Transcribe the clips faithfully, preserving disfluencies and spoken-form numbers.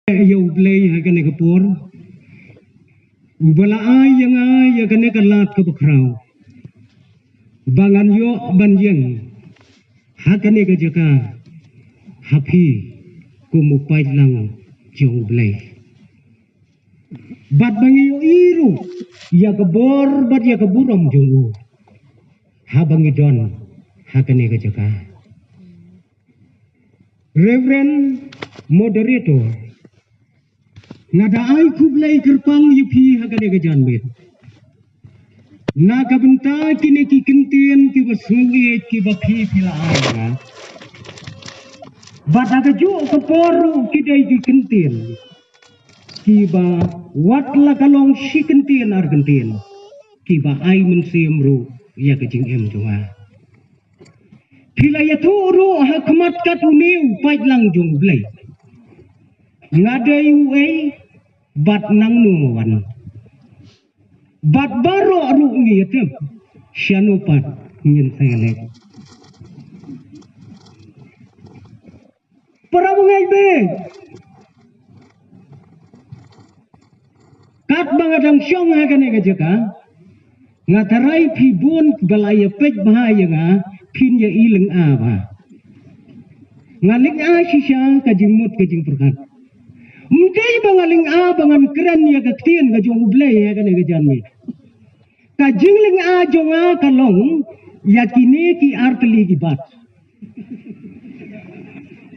ïa U Blei ha kane ka por, uba la ai ïa nga ïa kane ka lad kaba khraw, ba ngan ïoh ban ïeng ha kane ka jaka ha phi kum u paidlang jong U Blei. Bad ba ngi ïohi ruh ïa ka bor bad ïa ka burom jong u haba ngi don ha kane ka jaka. Reverend Moderator, nga da ai khublei kyrpang ïa phi ha kane ka janmiet na ka bynta kine ki kyntien kiba sngewbha kiba phi phi la ai ïa nga. Bad ha kajuh ka por ruh ki dei ki kyntien kiba wat la ka long shi kyntien ar kyntien kiba ai mynsiem ruh ïa ka jingim jong nga. Phi la ïathuh ruh ha khmat kat une u paidlang jong U Blei. Nga dei uei bad nangno nga wan. Bad baroh ruh ngi ïatip shano pat ngin sa ïaleh. Para bangeit bad katba nga dang shong ha kane ka jaka, nga tharai phi bun ba la ïa peit bha ïa nga, phin ïa i lynga bha. Nga lynga shisha ka jingmut ka jingpyrkhat. Ym dei ba nga lynga ba ngan kren ïa ka ktien ka jong U Blei ha kane ka janmiet. Ka jinglynga jong nga ka long ïa kine ki artylli ki bat.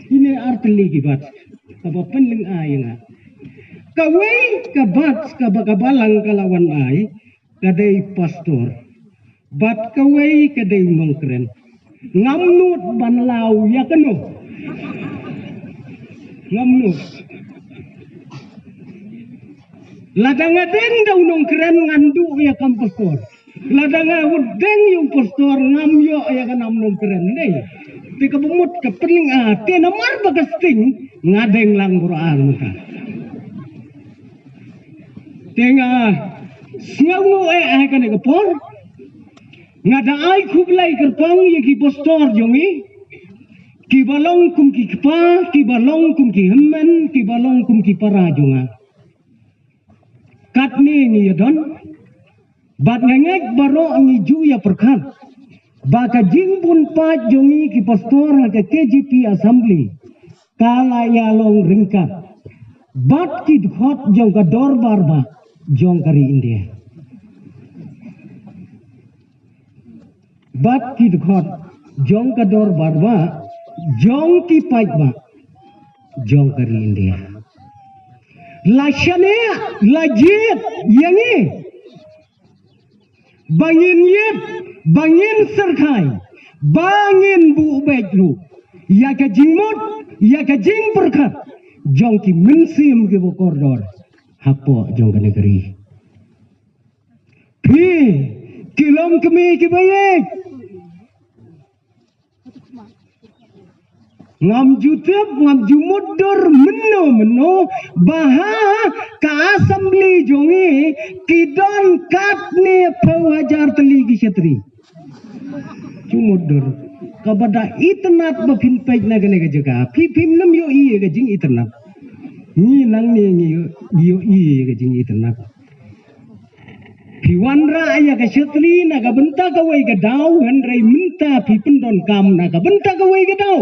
Kine artylli ki bat kaba pynlynga ïa nga. Kawei ka bat kaba ka balang ka la wan ai ka dei pastor. Bad kawei ka dei u nongkren. Ngam nud ban law ïa kano. Ngam nud. Lada nga deng da u nongkren ngan duh ïa kam pastor. Lada nga deng ïa u pastor ngam ïoh ïa ka nam nongkren ne. Te kaba mut ka pynlynga te namar ba ka sting nga deng lang bor ar mynta. Te nga sngewnguh eh ha kane ka por. Nga da ai khublei kyrpang ïa ki pastor jong ngi, kiba long kum ki kpa, kiba long kum ki hynmen, kiba long kum ki para jong nga. Katne ngi ïa don bad nga ngeit baroh ngi ju ïa pyrkhat ba ka jingbun paid jong ngi ki pastor ha ka K J P Assembly ka la ïa long ryngkat bad ki dkhot jong ka dorbar bah jong ka ri India. Bad ki dkhot jong ka dorbar bah jong ki paid bah jong ka ri India. La shaniah la jied ïa ngi ba ngin ïit, ba ngin syrkhai, ba ngin buh beit ruh ïa ka jingmut, ïa ka jingpyrkhat jong ki mynsiem kiba kordor hapoh jong kane ka ri. Phi ki long kmie kiba ïeit. Ngam ju tip, ngam ju mutdur mynno mynno ba ha ka assembly jong ngi ki don katne phew hajar tylli ki shatri. Ju mutdur. Kaba da itynnad ba phin peit na kane ka jaka. Phi phim nym ïohi ïa ka jingitynnad. Ngi nangne ngi ïohi ïa ka jingitynnad. Phi wanrah ïa ka shatri na ka bynta kawei ka daw, hynrei mynta phi pyndonkam na ka bynta kawei ka daw.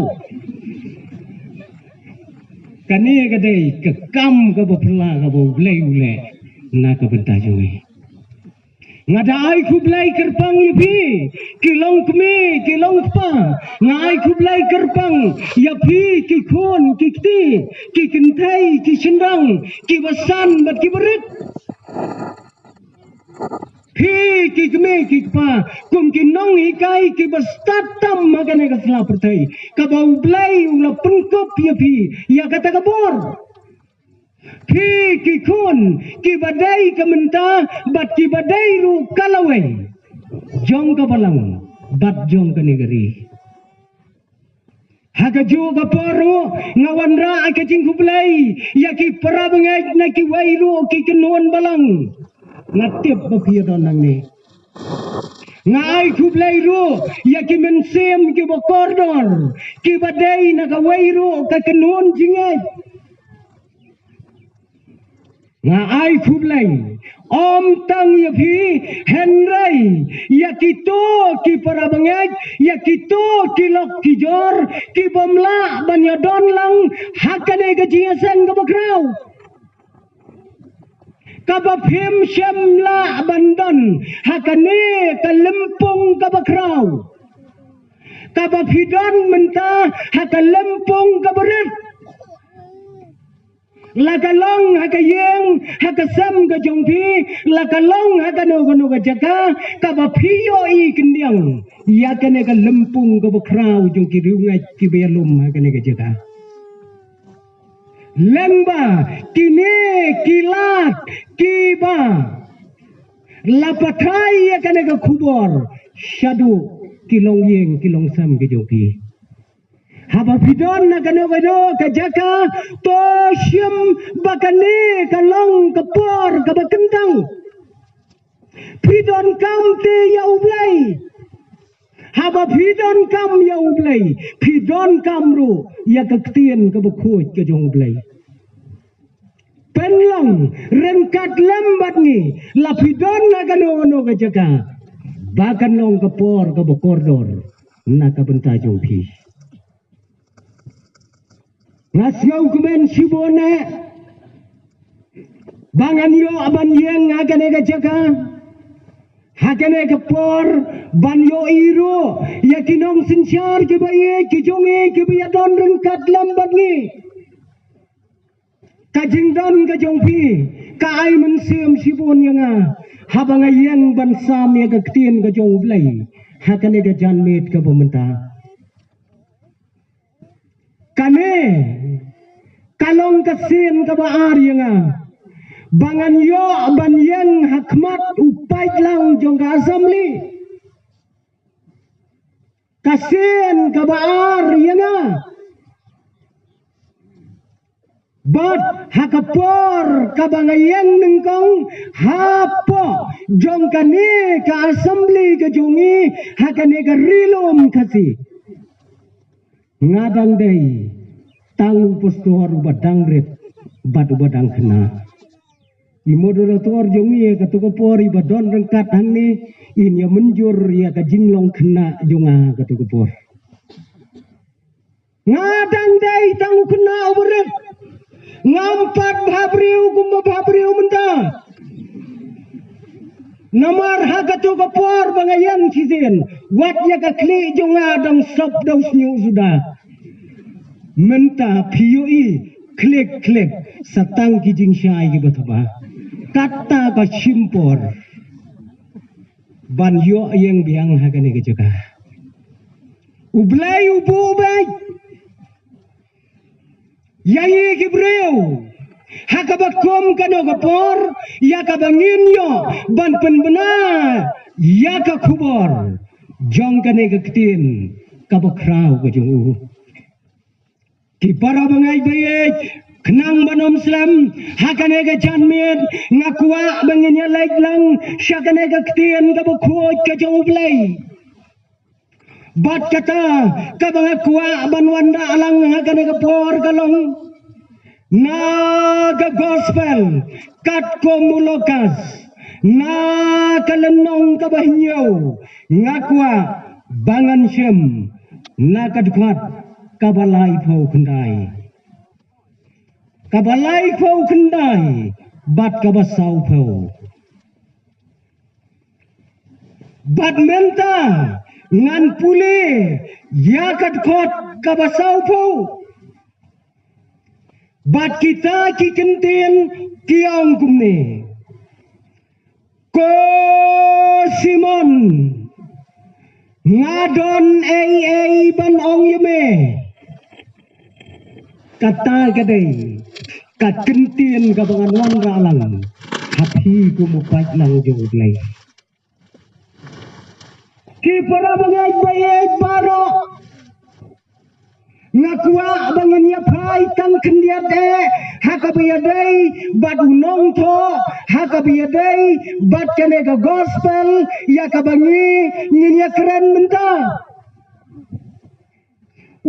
Kane ka dei ka kam kaba phylla kaba U Blei u leh na ka bynta jong ngi. Nga da ai khublei kyrpang ïa phi ki long kmie ki long kpa. Nga ai khublei kyrpang ïa phi ki khun ki kti, ki kynthei ki shynrang, kiba san bad kiba rit. Phi ki kmie ki kpa kum ki nonghikai kiba stad tam ha kane ka sla pyrthei kaba U Blei u la pynkup ïa phi ïa kata ka bor. Phi ki khun kiba dei ka mynta bad kiba dei ruh ka lawei jong ka balang bad jong kane ka ri. Ha kajuh ka por ruh nga wanrah ka jingkhublei ïa ki para bangeit na kiwei ruh ki kynhun balang. Nga tip ba phi ïa don nangne. Nga ai khublei ruh ïa ki mynsiem kiba kordor kiba dei na kawei ruh ka kynhun jingngeit. Nga ai khublei ym tang ïa phi, hynrei ïa kito ki para bangeit, ïa kito ki lok ki jor, ki bym lah ban ïadon lang ha kane ka jingïaseng kaba khraw, kaba phim shym lah ban don ha kane ka lympung kaba khraw, kaba phi don mynta ha ka lympung kaba rit. La ka long ha ka ïing, ha ka sem ka jong phi, la ka long ha kano kano ka jaka, kaba phi ïohi khyndiat ïa kane ka lympung kaba khraw jong ki riewngeit kiba ïalum ha kane ka jaka. Lyngba kine ki lad kiba la pathai ïa kane ka khubor shaduh ki longïing ki longsem ki jong phi. Haba phi don na kano kano ka jaka, to shim ba kane ka long ka por kaba kyntang. Phi donkam te ïa U Blei. Haba phi donkam ïa U Blei, phi donkam ruh ïa ka ktien kaba khuid ka jong U Blei. Pynlong ryngkat lem bad ngi, la phi don na kano kano ka jaka, ba kan long ka por kaba kordor na ka bynta jong phi. Nga sngewkmen shibun eh ba ngan ïoh ban ïeng ha kane ka jaka, ha kane ka por, ban ïohi ruh ïa ki nongsynshar kiba ïeit ki jong ngi kiba ïadon ryngkat lem bad ngi. Ka jingdon ka jong phi ka ai mynsiem shibun ïa nga haba nga ïeng ban sam ïa ka ktien ka jong U Blei ha kane ka janmiet kaba mynta. Kane ka long ka sien kaba ar ïa nga ba ngan ïoh ban ïeng ha khmat u paidlang jong ka assembly. Ka sien kaba ar ïa nga. Bad ha ka por kaba nga ïeng nyngkong hapoh jong kane ka assembly ka jong ngi, ha kane ka Ri Lum Khasi, nga dang dei tang u pastor uba dang rit bad uba dang khynnah. I moderator jong ngi ha kato ka por iba don ryngkat hangne, in ïa mynjur ïa ka jinglong khynnah jong nga ha kato ka por. Nga dang dei tang u khynnah uba rit. Ngam pat bhabriew kumba bhabriew mynta. Namar ha kato ka por ba nga ïeng shisien, wat ïa ka khlieh jong nga dang sop da u shñiuh suda. Mynta phi ïohi khlieh khlieh sa tang ki jingshai kiba thaba. Kata ka shim por ban ïoh ïeng biang ha kane ka jaka. U Blei u buh beit ïa ngi ki briew ha kaba kum kano ka por, ïa kaba ngin ïoh ban pynbna ïa ka khubor jong kane ka ktien kaba khraw ka jong u. Ki para bangeit ba ïeit, khnang ban ym slem ha kane ka janmiet, nga kwah ba ngin ïa leit lang sha kane ka ktien kaba khuid ka jong U Blei. Bad kata kaba nga kwah ban wanrah lang ha kane ka por ka long na ka gospel katkum u Lukas, na ka lynnong kaba hynñiew, nga kwah ba ngan shim na ka dkhot kaba laiphew khyndai, kaba laiphew khyndai bad kaba sawphew. Bad mynta ngan pule ïa ka dkhot kaba sawphew. Bad kita ki ktien ki ong kumne: Ko Simon, nga don ei ei ban ong ïa me. Kata ka dei ka ktien kaba ngan wanrah lang ha phi kum u paidlang jong U Blei. Ki para bangeit ba ïeit baroh, nga kwah ba ngin ïa phai tang khyndiat eh ha kaba ïadei bad u nongthoh, ha kaba ïadei bad kane ka gospel ïa kaba ngi ngin ïa kren mynta.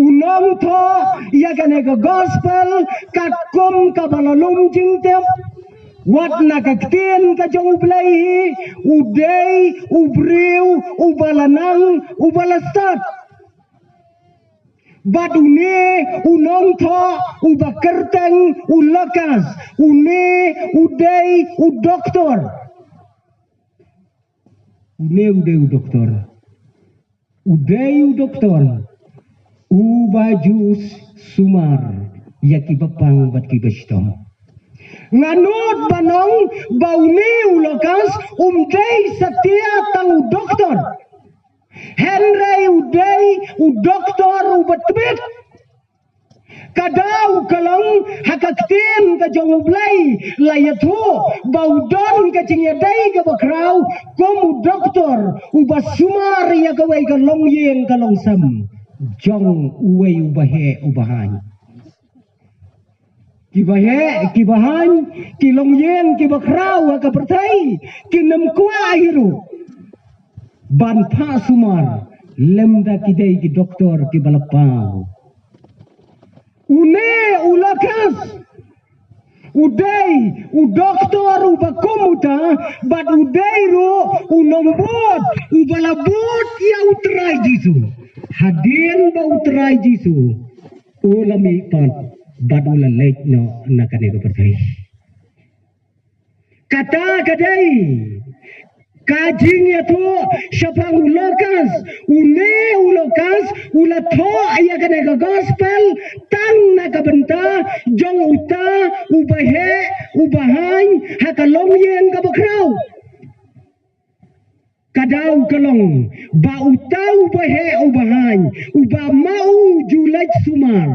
U nongthoh ïa kane ka gospel katkum kaba la lum jingtip. Wat na ka ktien ka jong U Blei hi, u dei u briew uba la nang, uba la stad. Bad une u nongthoh uba kyrteng u Lukas, une u dei u doktor. Une u dei u doktor. U dei u doktor uba ju sumar ïa kiba pang bad kiba shitom. Nga nud ban ong ba une u Lukas um dei satia tang u doktor. Hynrei u dei u doktor uba tbit. Ka daw ka long ha ka ktien ka jong U Blei la ïathuh ba u don ka jingïadei kaba khraw kum u doktor uba sumar ïa kawei ka longïing ka longsem jong uwei uba heh uba haiñ. Kiba heh kiba haiñ, ki longïing kiba khraw ha ka pyrthei, kin ym kwah hi ruh ban phah sumar lymda ki dei ki doktor kiba la paw. Une u Lukas u dei u doktor uba kum uta, bad u dei ruh u nongbud uba la bud ïa U Trai Jisu hadien ba U Trai Jisu u la mihpat bad u la leit noh na kane ka pyrthei. Kata ka dei ka jingïathuh shaphang u Lukas. Une u Lukas u la thoh ïa kane ka gospel tang na ka bynta jong uta uba heh uba haiñ ha ka longïing kaba khraw. Ka daw ka long ba uta uba heh uba haiñ uba ma u ju leit sumar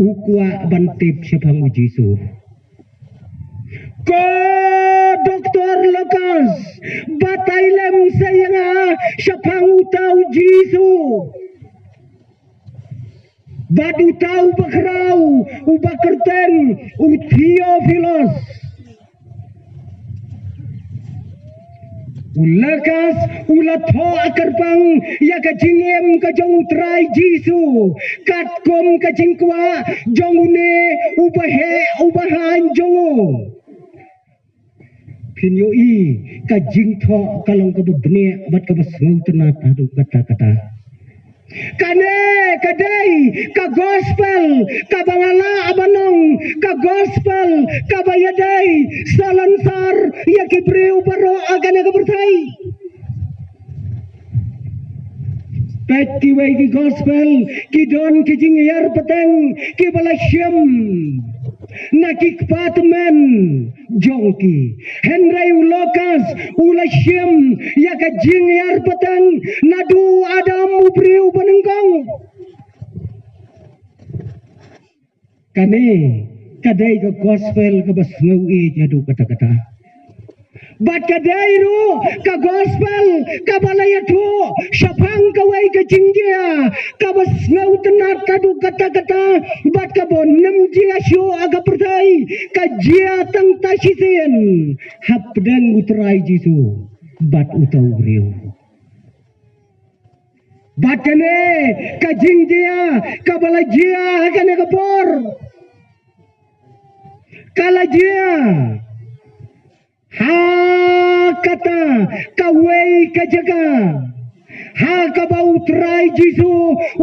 u kwah ban tip shaphang U Jisu. Ko doktor Lukas, batai lem sa ïa nga shaphang uta U Jisu. Bad uta uba khraw uba kyrteng u Theophilus. U Lukas u la thoh kyrpang ïa ka jingim ka jong U Trai Jisu katkum ka jingkwah jong une uba heh uba haiñ jong u. Phin ïohi ka jingthoh ka long kaba bniah bad kaba sngewtynnat haduh katta katta. Kane ka dei ka gospel kaba nga lah ban ong ka gospel kaba ïadei salonsar ïa ki briew baroh ha kane ka pyrthei. Peit kiwei ki gospel ki don ki jinghiar pateng kiba la shim na ki kpa tymmen jong ki. Hynrei u Lukas u la shim ïa ka jinghiar pateng naduh u Adam u briew ba nyngkong. Kane ka dei ka gospel kaba sngew ïeit haduh katta katta. Bad ka dei ruh ka gospel kaba la ïathuh shaphang kawei ka jingjia kaba sngewtynnat haduh katta katta bad kaba nym jia shuh ha ka pyrthei, ka jia tang ta shisien hapdeng U Trai Jisu bad uta u briew. Bad kane ka jingjia kaba la jia ha kane ka por ka la jia ha kata kawei ka jaka ha kaba U Trai Jisu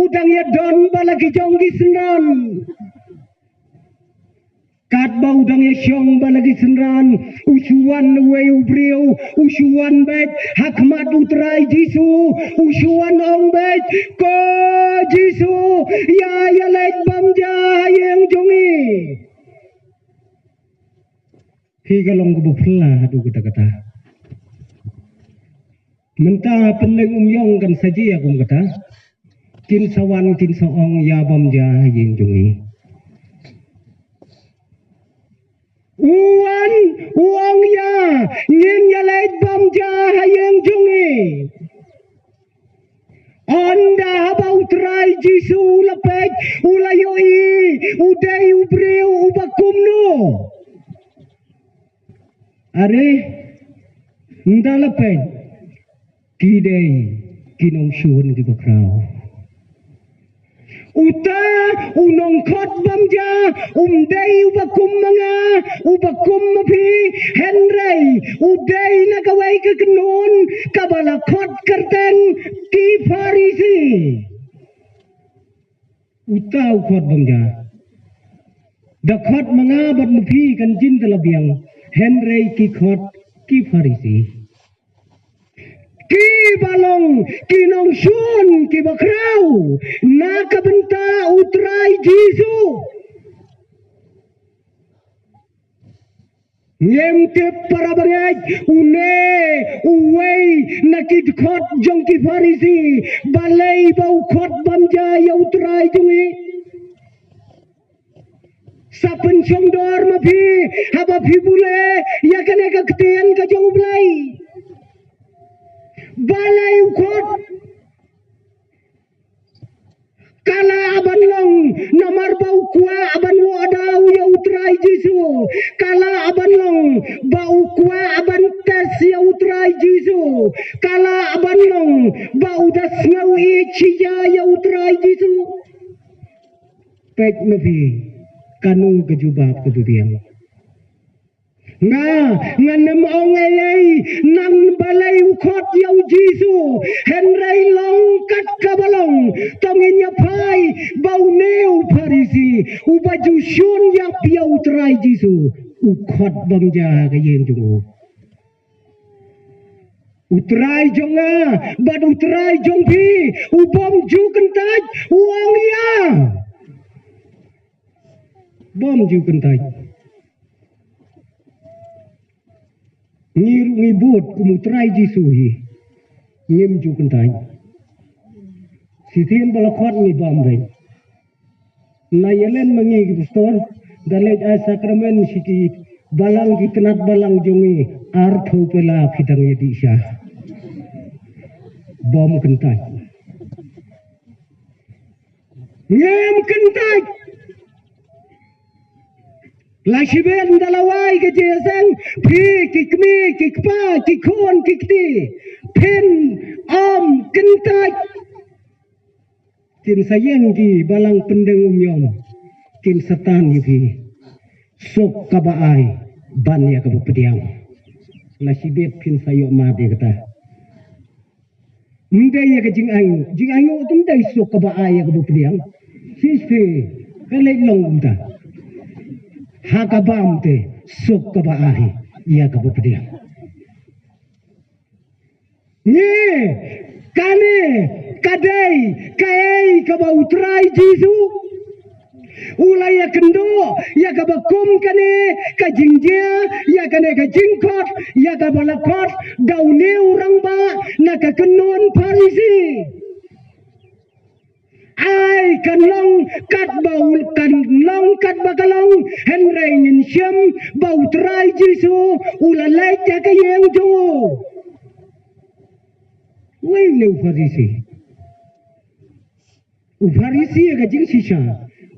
u dang ïadon bad la ki jong ki synran. Katba u dang ïashong bad la ki synran, u shu wan uwei u briew, u shu wan beit ha khmat U Trai Jisu, u shu wan ong beit, ko Jisu, ïa ïaleit bam ja ha ïing jong ngi. Hi ka long kaba phylla haduh katta katta. Mynta pynleng um ïong kan sa jia kum kata. Kin sa wan kin sa ong ïa bam ja ha ïing jong ngi. U wan u ong ïa ngin ïaleit bam ja ha ïing jong ngi. Ynda haba U Trai Jisu u la peit u la ïohi u dei u briew uba kumno. Are, ynda la peit ki dei ki nongshun kiba khraw. Uta u nongkhot bam ja um dei uba kum ma nga, uba kum ma phi, hynrei u dei na kawei ka kynhun kaba la khot kyrteng ki Pharisi. Uta u khot bym ja. Da khot ma nga bad ma phi kan jin da la biang, hynrei ki khot ki Pharisi. Kiba long ki nongshun kiba khraw na ka bynta u Trai Jisu. Ngim tip para bangeit, une uwei na ki dkhot jong ki Pharisi, balei ba u khot bym ja ïa u Trai jong ngi. Sa pynshong dor ma phi haba phi bule ïa kane ka ktien ka jong U Blei. Balei u khot? Ka lah ban long namar ba u kwah ban wad daw ïa u Trai Jisu. Ka lah ban long ba u kwah ban test ïa u Trai Jisu. Ka lah ban long ba u da sngew ïeit shi ja ïa u Trai Jisu. Peit ma phi, kano ka jubab kaba biang. Nga, ngan ym ong ei ei, nang balei u khot ïa u Jisu, hynrei long kat kaba long, to ngin ïa phai, ba une u Pharisi, uba ju shun ïap ïa u Trai Jisu, u khot bym ja ha ka ïing jong u. U Trai jong nga, bad u Trai jong phi, u bym ju kyntait, u ong ïa. Bym ju kyntait. Ngi ruh ngi bud kum u Trai Jisu hi. Ngim ju kyntait. Shisien ba la khot ngi bam beit. Na ïa len ma ngi ki pastor, da leit ai sakramen sha ki balang ki tnat balang jong ngi, arphew pela phi dang ïa dih sha. Bym kyntait. Ngim kyntait. La shibit da la wai ka jingïaseng, phi ki kmie, ki kpa, ki khun, ki kti. Phin ym kyntait. Kin sa ïeng ki balang pyndeng um ïong. Kin sa tan ïa phi. Suk kaba ai ban ïa kaba pdiang. La shibit phin sa ïoh mad ïa kata. Ym dei ïa ka jingainguh, jingainguh te ym dei, suk kaba ai ïa kaba pdiang. Shisha, ka leit long kumta. Ha ka bam te, suk kaba ai ïa kaba pdiang. Ngi, kane ka dei kaei kaba u Trai Jisu u la ïakynduh ïa kaba kum kane ka jingjia, ïa kane ka jingkhot, ïa kaba la khot da une u rangbah na ka kynhun Pharisi. Ai, kan long katba u, kan long katba ka long, hynrei ngin shem ba u Trai Jisu u la leit ha ka ïing jong u. Wei ne u Pharisi. U Pharisi ha ka jingshisha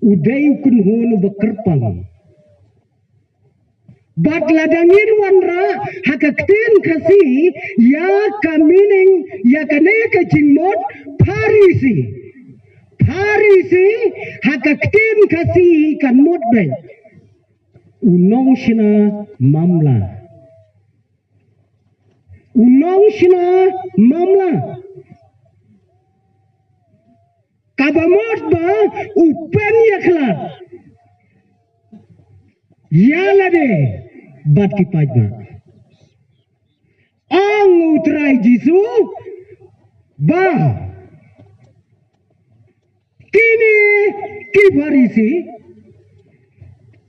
u dei u kynhun uba kyrpang. Bad lada ngin wanrah ha ka ktien Khasi ïa ka meaning ïa kane ka jingmut Pharisi. Pharisi ha ka ktien Khasi kan mut beit u nongshna mamla. U nongshna mamla. Kaba mut ba u pynïakhlad ïa lade bad ki paidbah. Ong u Trai Jisu ba kine ki Pharisi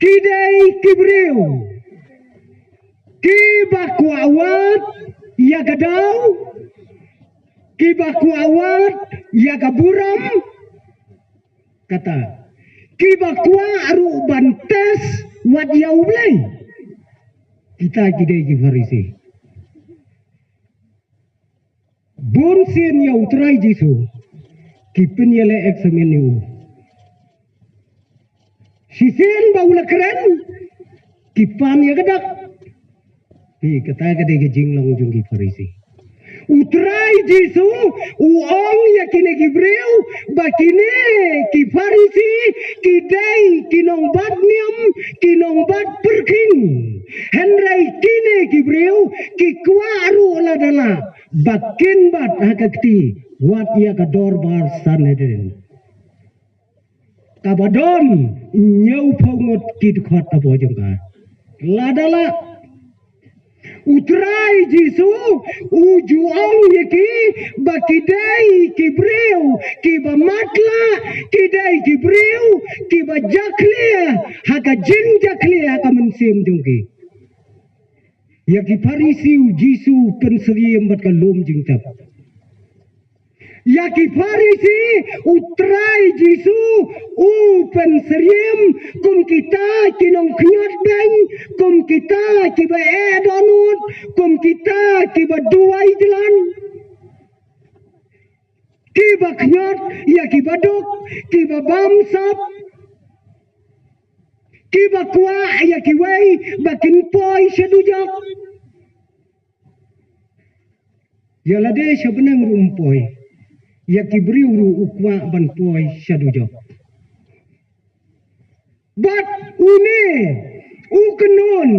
ki dei ki briew kiba kwah wad ïa ka daw, kiba kwah wad ïa ka burom, kata, kiba kwah ruh ban test wad ïa U Blei. Kita ki dei ki Pharisi. Bun sien ïa u Trai Jisu ki pynïaleh eksamin ïa u. Shisien ba u la kren ki pan ïa ka dak. Hi, kata ka dei ka jinglong jong ki Pharisi. U Trai Jisu u ong ïa kine ki briew ba kine ki Pharisi ki dei ki nongbat niam, ki nongbat pyrkhing. Hynrei kine ki briew ki kwah ruh lada lah ba kin bat ha ka kti wat ïa ka dorbar Sanhedrin. Kaba don hynñiewphew ngut ki dkhot hapoh jong ka. Lada lah, U Trai Jisu u ju ong ïa ki ba ki dei ki briew kiba matlah, ki dei ki briew kiba jakhlia ha ka jingjakhlia ha ka mynsiem jong ki. Ïa ki Pharisi u Jisu u pynsyriem bad ka lum jingtep. Ïa ki Pharisi u Trai Jisu u pynsyriem kum kita ki nongkhñiot beiñ, kum kita kiba eh dohnud, kum kita kiba duwai jlan, kiba khñiot ïa kiba duk, kiba bamsap, kiba kwah ïa kiwei ba kin poi sha dujok. Ïa lade sha bneng ruh um poi, ïa ki briew ruh u kwah ban poi sha dujok. Bad une u kynhun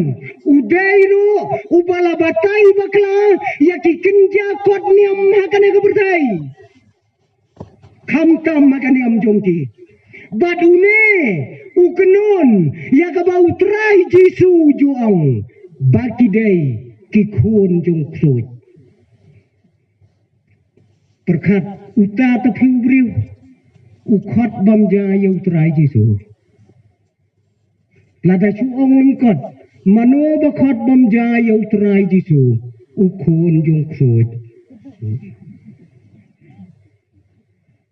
u dei ruh uba la batai bakla ïa ki kynja kot niam ha kane ka pyrthei. Khamtam ha ka niam jong ki. Bad une u kynhun ïa kaba u Trai Jisu u ju ong ba ki dei ki khun jong u ksuid. Pyrkhat, uta te phi u briew u khot bam ja ïa u Trai Jisu. Lada shu ong lyngkot, mano ba khot bam ja ïa u Trai Jisu? U khun jong u ksuid.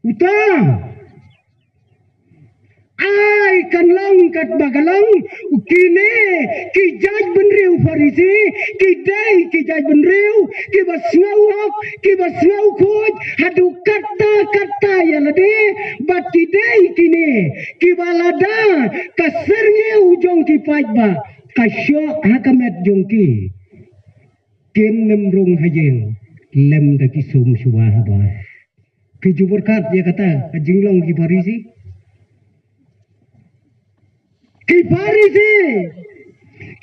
Uta. Ai kan long katba ka long, u kine ki jaitbynriew Pharisi ki dei ki jaitbynriew kiba sngew hok, kiba sngew khuid haduh katta katta ïa lade, bad ki dei kine kiba lada ka syrngiew jong ki paidbah ka shoh ha ka met jong ki, kin nym rung ha ïing lem da ki sum shuwa habar. Ki ju pyrkhat ïa kata ka jinglong ki Pharisi. Ki Pharisi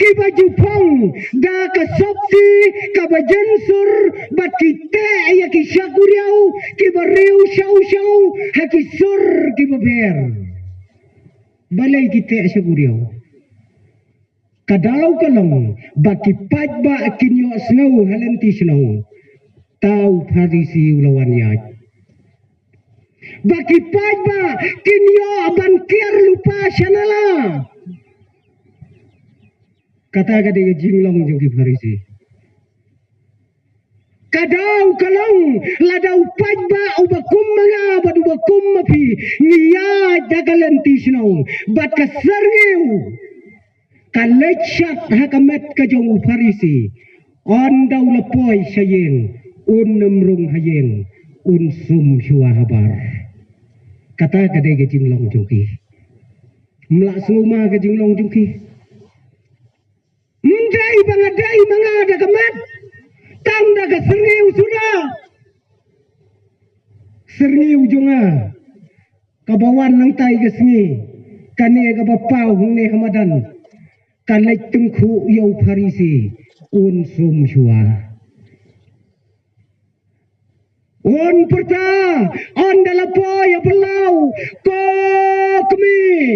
kiba ju phong da ka sopti kaba jensur, bad ki teh ïa ki shakuriaw kiba riew shaw shaw ha ki sur kiba pher. Balei ki teh shakuriaw? Ka daw ka long ba ki paidbah kin ïohsngew ha lynti shnong, ta u Pharisi u la wan ïaid. Ba ki paidbah kin ïoh ban kiar lypa sha nala. Kata ka dei ka jinglong jong ki Pharisi. Ka daw ka long lada u paidbah uba kum ma nga bad uba kum ma phi ngi ïaid ha ka lynti shnong bad ka syrngiew ka leit shat ha ka met ka jong u Pharisi, ynda u la poi sha ïing un nym rung ha ïing, un sum shuwa habar. Kata ka dei ka jinglong jong ki. Ym lah sngewma ka jinglong jong ki. Ym dei ba nga dei ma nga da ka met, tang da ka syrngiew suda. Syrngiew jong nga kaba wan nangtai ka sngi, kane kaba paw hangne ha madan, ka leit tyngkhuh ïa u Pharisi, un sum shuwa. Un pyrta, ynda la poi ha phyllaw, ko kmie.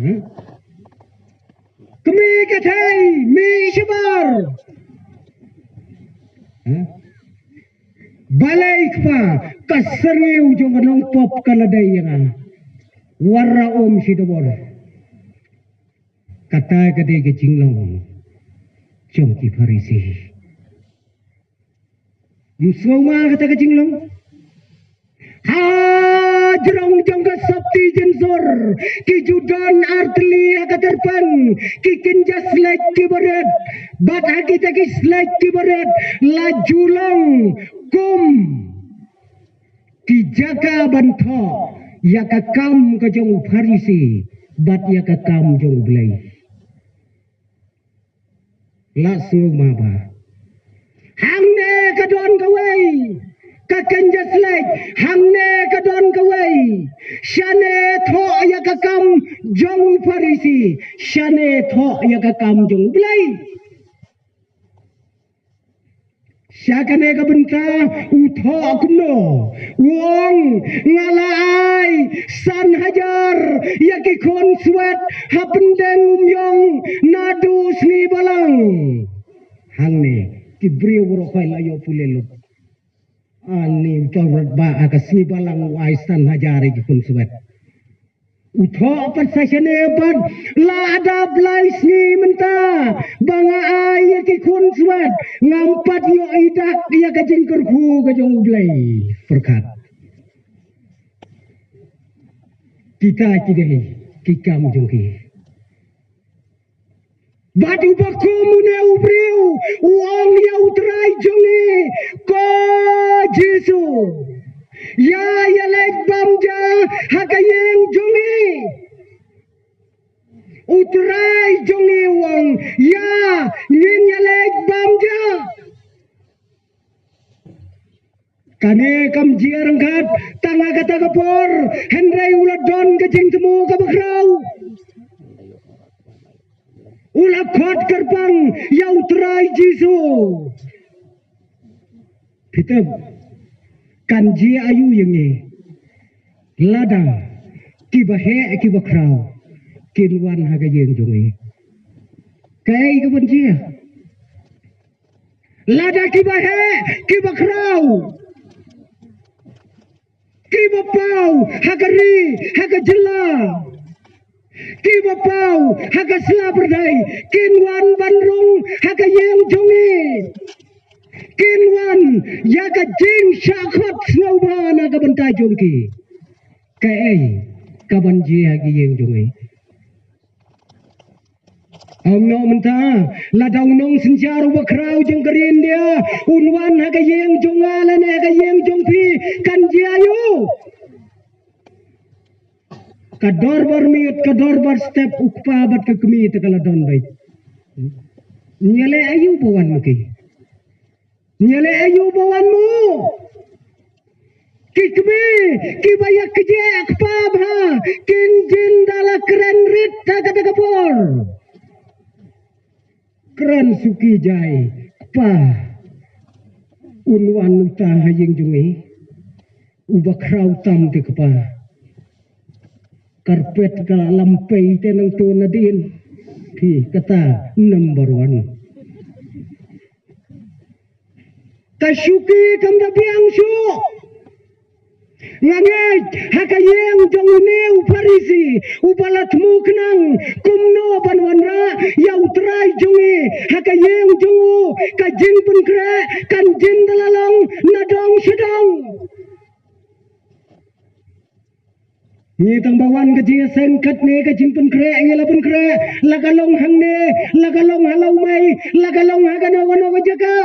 Huh? Kmie ka thei, mih shabar. Huh? Balei kpa, ka syrngiew jong ka nongpop ka la dei ïa nga. Wara um shi dobor. Kata ka dei ka jinglong jong ki Pharisi. Ym sngewma kata ka jinglong. Ha jrong jong ka sopti jensur ki ju don artylli ha ka tyrpeng, ki kynja slek kiba rit, bad ha kita ki slek kiba rit la ju long kum ki jaka ban thoh ïa ka kam ka jong u Pharisi bad ïa ka kam jong u Blei. La sngewma ba hangne Ka don kawei, ka kynja slek, hangne ka don kawei. Shane thoh ïa ka kam jong u Pharisi, shane thoh ïa ka kam jong u Blei. Sha kane ka bynta u thoh kumno, u ong, nga la ai san hajar ïa ki khun swet ha pyndeng u myong naduh sngi balang. Hangne ki briew baroh khoit la ïoh pule lut. Ani u Taurat ba ha ka sngi balang u ai san hajar ïa ki khun swet. U thoh pat sa shane pat, la dap lai sngi mynta ba nga ai ïa ki khun swet, ngam pat ïoh ïa ka jingkyrkhu ka jong U Blei. Pyrkhat. Kita ki dei ki kam jong ki. Bad uba kum une u briew u ong ïa u Trai jong ngi, ko Jisu, ïa ïaleit bam ja ha ka ïing jong ngi. U Trai jong ngi u ong, ïa, ngin ïaleit bam ja. Kane kam jia ryngkat tang ha kata ka por, hynrei u la don ka jingthmu kaba khraw. U la khot kyrpang ïa u Trai Jisu. Phi tip, kan jia aïu ïa ngi lada kiba heh kiba khraw kin wan ha ka ïing jong ngi? Kaei kaban jia? Lada kiba heh kiba khraw kiba paw ha ka ri, ha ka jylla, kiba paw ha ka sla pyrthei kin wan ban rung ha ka ïing jong ngi. Kin wan ïa ka jingshah khot sngewbha na ka bynta jong ki. Kaei kaban jia ha ka ïing jong ngi? Ong noh mynta, lada u nongsynshar uba khraw jong ka ri India un wan ha ka ïing jong nga lane ha ka ïing jong phi, kan jia aïu? Ka dorbar miet, ka dorbar step, u kpa bad ka kmie te ka la don beit. Ngi leh aïu ba wan ma ki? Ngi leh aïu ba wan mo? Ki kmie kiba ïa kjeh kpa bha kin jin da la kren rit ha kata ka por. Kren suki jai, kpa, un wan uta ha ïing jong ngi? Uba khraw tam te kpa. Karpet ka la lam pei te nangto nadien. Phi kata number one. Ka shuki kam da biang shuh. Nga ngeit ha ka ïing jong une u Pharisi uba la thmu khnang kumno ban wanrah ïa u Trai jong ngi, ha ka ïing jong u ka jingpynkhreh kan jin da la long na dong sha dong. Ngi tang ba wan ka jingïaseng katne ka jingpynkhreh ngi la pynkhreh, la ka long hangne, la ka long ha Lawmei, la ka long ha kano kano ka jaka.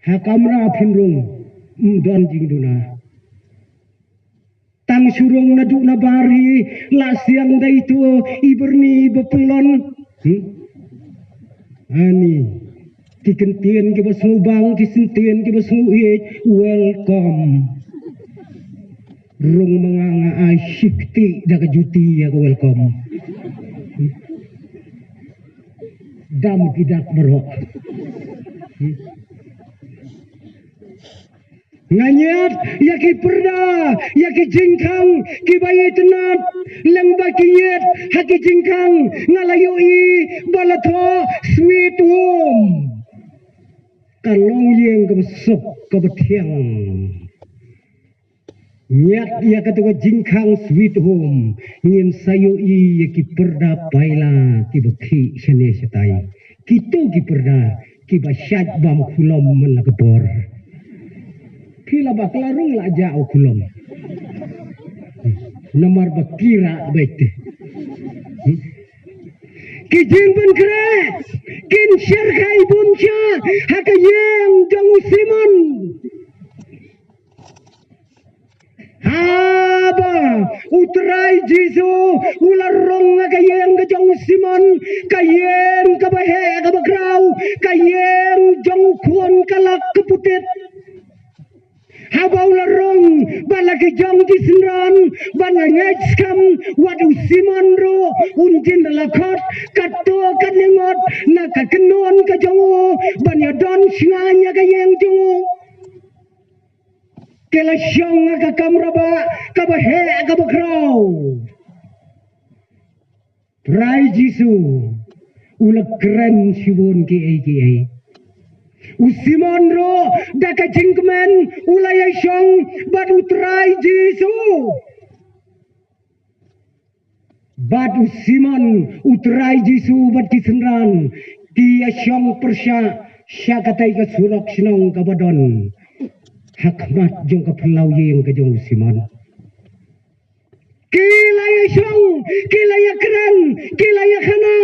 Ha kamra phin rung, ym don jingduna. Tang shu rung naduh nabar hi, la siang dei to i byrni ba pynlong. Hmm? Ani, ki kyntien kiba sngewbang, ki syntien kiba sngewieit, welcome. Rung ma nga, nga ai shi kti da ka juti ïa ka welcome. Hmm? Dam ki dak baroh. Hmm? Nga ñiad ïa ki pyrda, ïa ki jingkhang kiba itynnad, lem ba ki ñiad ha ki jingkhang, nga la ïohi ba la thoh sweet home. Ka long ïing kaba suk kaba thiang. Ñiad ïa katu ka jingkhang sweet home, ngin sa ïohi ïa ki pyrda paila kiba khih shane shatai. Kitu ki pyrda kiba shait bam khulom man la ka por. Phi la ba ka la rung la jah u khulom. Namar ba ki rah beit. Ki jingpynkhreh kin sher khai bun sha ha ka ïing jong u Simon. Haba u Trai Jisu u la rung ha ka ïing ka jong u Simon, ka ïing kaba heh kaba khraw, ka ïing ki jong ki synran, ban ngeit skhem wat u Simon ruh un jin la khot katto katne ngut na ka kynhun ka jong u ban ïadon sngewbha ïa ka ïing jong u. Ki la shong ha ka kamra ba kaba heh kaba khraw. Trai Jisu u la kren shibun kiei kiei. U Simon ruh da ka jingkmen u la ïashong bad u Trai Jisu. Bad u Simon, u Trai Jisu bad ki synran ki ïashong pyrshah sha katei ka surok shnong kaba don ha khmat jong ka phyllaw ïing ka jong u Simon. Ki la ïashong, ki la ïakren, ki la ïakhana.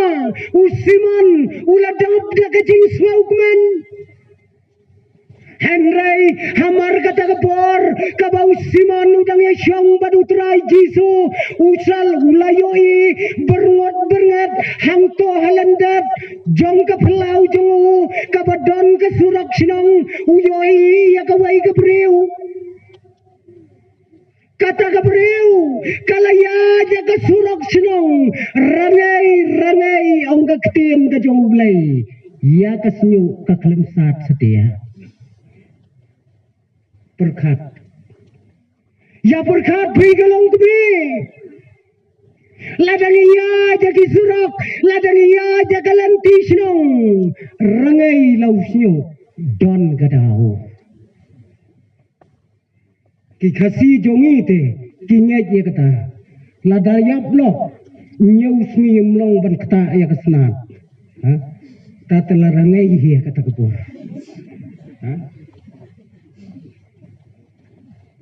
U Simon u la dap da ka jingsngewkmen. Hynrei hamar kata ka por kaba u Simon u dang ïashong bad u Trai Jisu, u sal u la ïohi byrngot byrnget hangto ha lyndet jong ka phyllaw jong u kaba don ka surok shnong, u ïohi ïa kawei ka briew. Kata ka briew ka la ïaid ïa ka surok shnong, rangei rangei ong ka ktien ka jong U Blei, ïa ka shñiuh ka khlem sat satia. Pyrkhat, ïa pyrkhat phi ka long kmie. Lada ngi ïaid ïa ki surok, lada ngi ïaid ïa ka lynti shnong, rangei la u shñiuh, don ka daw. Ki Khasi jong ngi te ki ngeit ïa kata. Lada ïap noh, ñiew sngi ym long ban ktah ïa ka snat. Ha? Ta te la rangei hi ha kata ka por. Ha?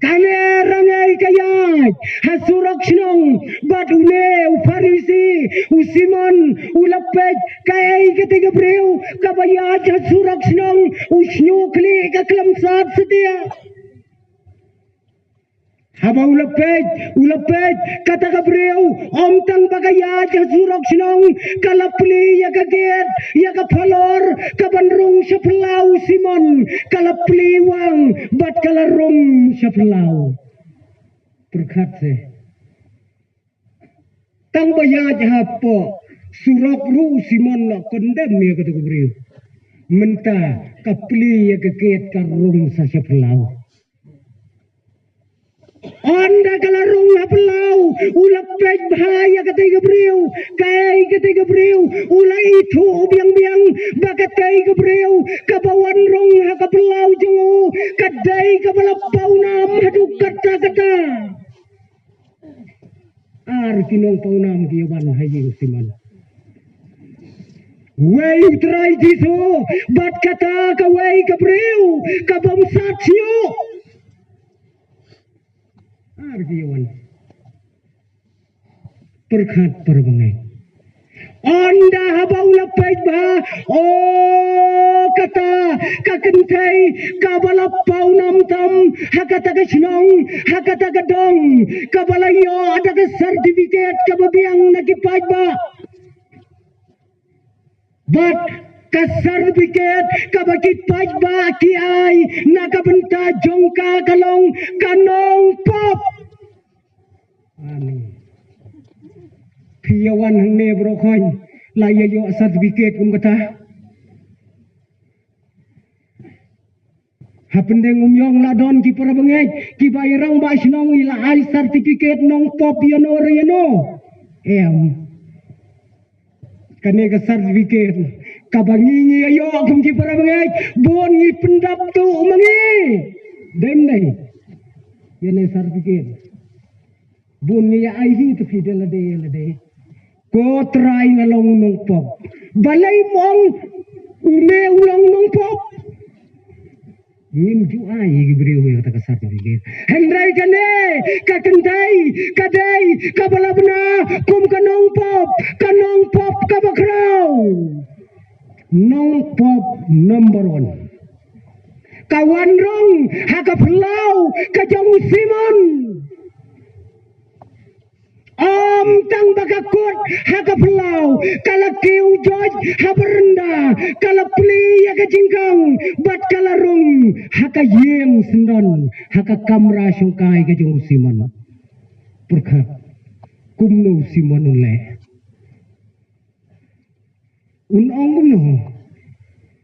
Kane rangei ka ïaid ha surok shnong bad une u Pharisi, u Simon, u la peit kaei katei ka briew kaba ïaid ha surok shnong, u shñiuh khlieh ka khlem sat satia. Haba u la peit, u la peit, kata ka briew, ym tang ba ka ïaid ha surok shnong, ka la plie ïa ka gate, ïa ka phalor, kaban rung sha phyllaw u Simon, ka la plie wang, bad ka la rung sha phyllaw. Pyrkhat se. Tang ba ïaid hapoh surok ruh u Simon la condemn ïa kata ka briew. Mynta ka plie ïa ka gate ka rung sa sha phyllaw. Ynda ka la rung ha phyllaw, u la peit bha ïa katei ka briew, kaei katei ka briew, u la ithuh biang biang ba katei ka briew kaba wan rung ha ka phyllaw jong u ka dei kaba la pawnam haduh katta katta. Ar ki nongpawnam ki wan ha ïing u Simon. Wei u Trai Jisu bad kata kawei ka briew ka bym sat shñiuh. Ar ki wan. Pyrkhat para bangeit. Ynda haba u la peit bha, o kata ka kynthei kaba la pawnam tam ha kata ka shnong, ha kata ka dong, kaba la ïoh da ka certificate kaba biang na ki paidbah. Bad ka certificate kaba ki paidbah ki ai na ka bynta jong ka ka long ka nongpop. Ani. Phi ïa wan hangne bro khon, la ïa ïoh certificate kum kata. Hapdeng Umïong la don ki para bangeit kiba ïa rangbah shnong, i la ai certificate nongpop ïano re ïano. Em. Kane ka certificate kaba ngi ngi ïa ïoh kum ki para bangeit, bun ngi pyndap tuh ma ngi. Dem dei. Ïa ne certificate. Bun ngi ïa ai hi te phi da lade ïa lade. Ko Trai nga long nongpop. Balei mo ong une u long nongpop? Ngim ju ai ïa ki briew ïa kata ka certificate. Hynrei kane ka kynthei ka dei kaba la bna kum ka nongpop, ka nongpop kaba khraw. Nongpop number one. Ka wan rung ha ka phyllaw ka jong u Simon. Ym tang ba ka kut ha ka phyllaw, ka la kiew joit ha baranda, ka la plie ïa ka jingkhang, bad ka la rung ha ka ïing syndon, ha ka kamra shongkai ka jong u Simon. Pyrkhat, kumno u Simon un leh? Un ong kumno?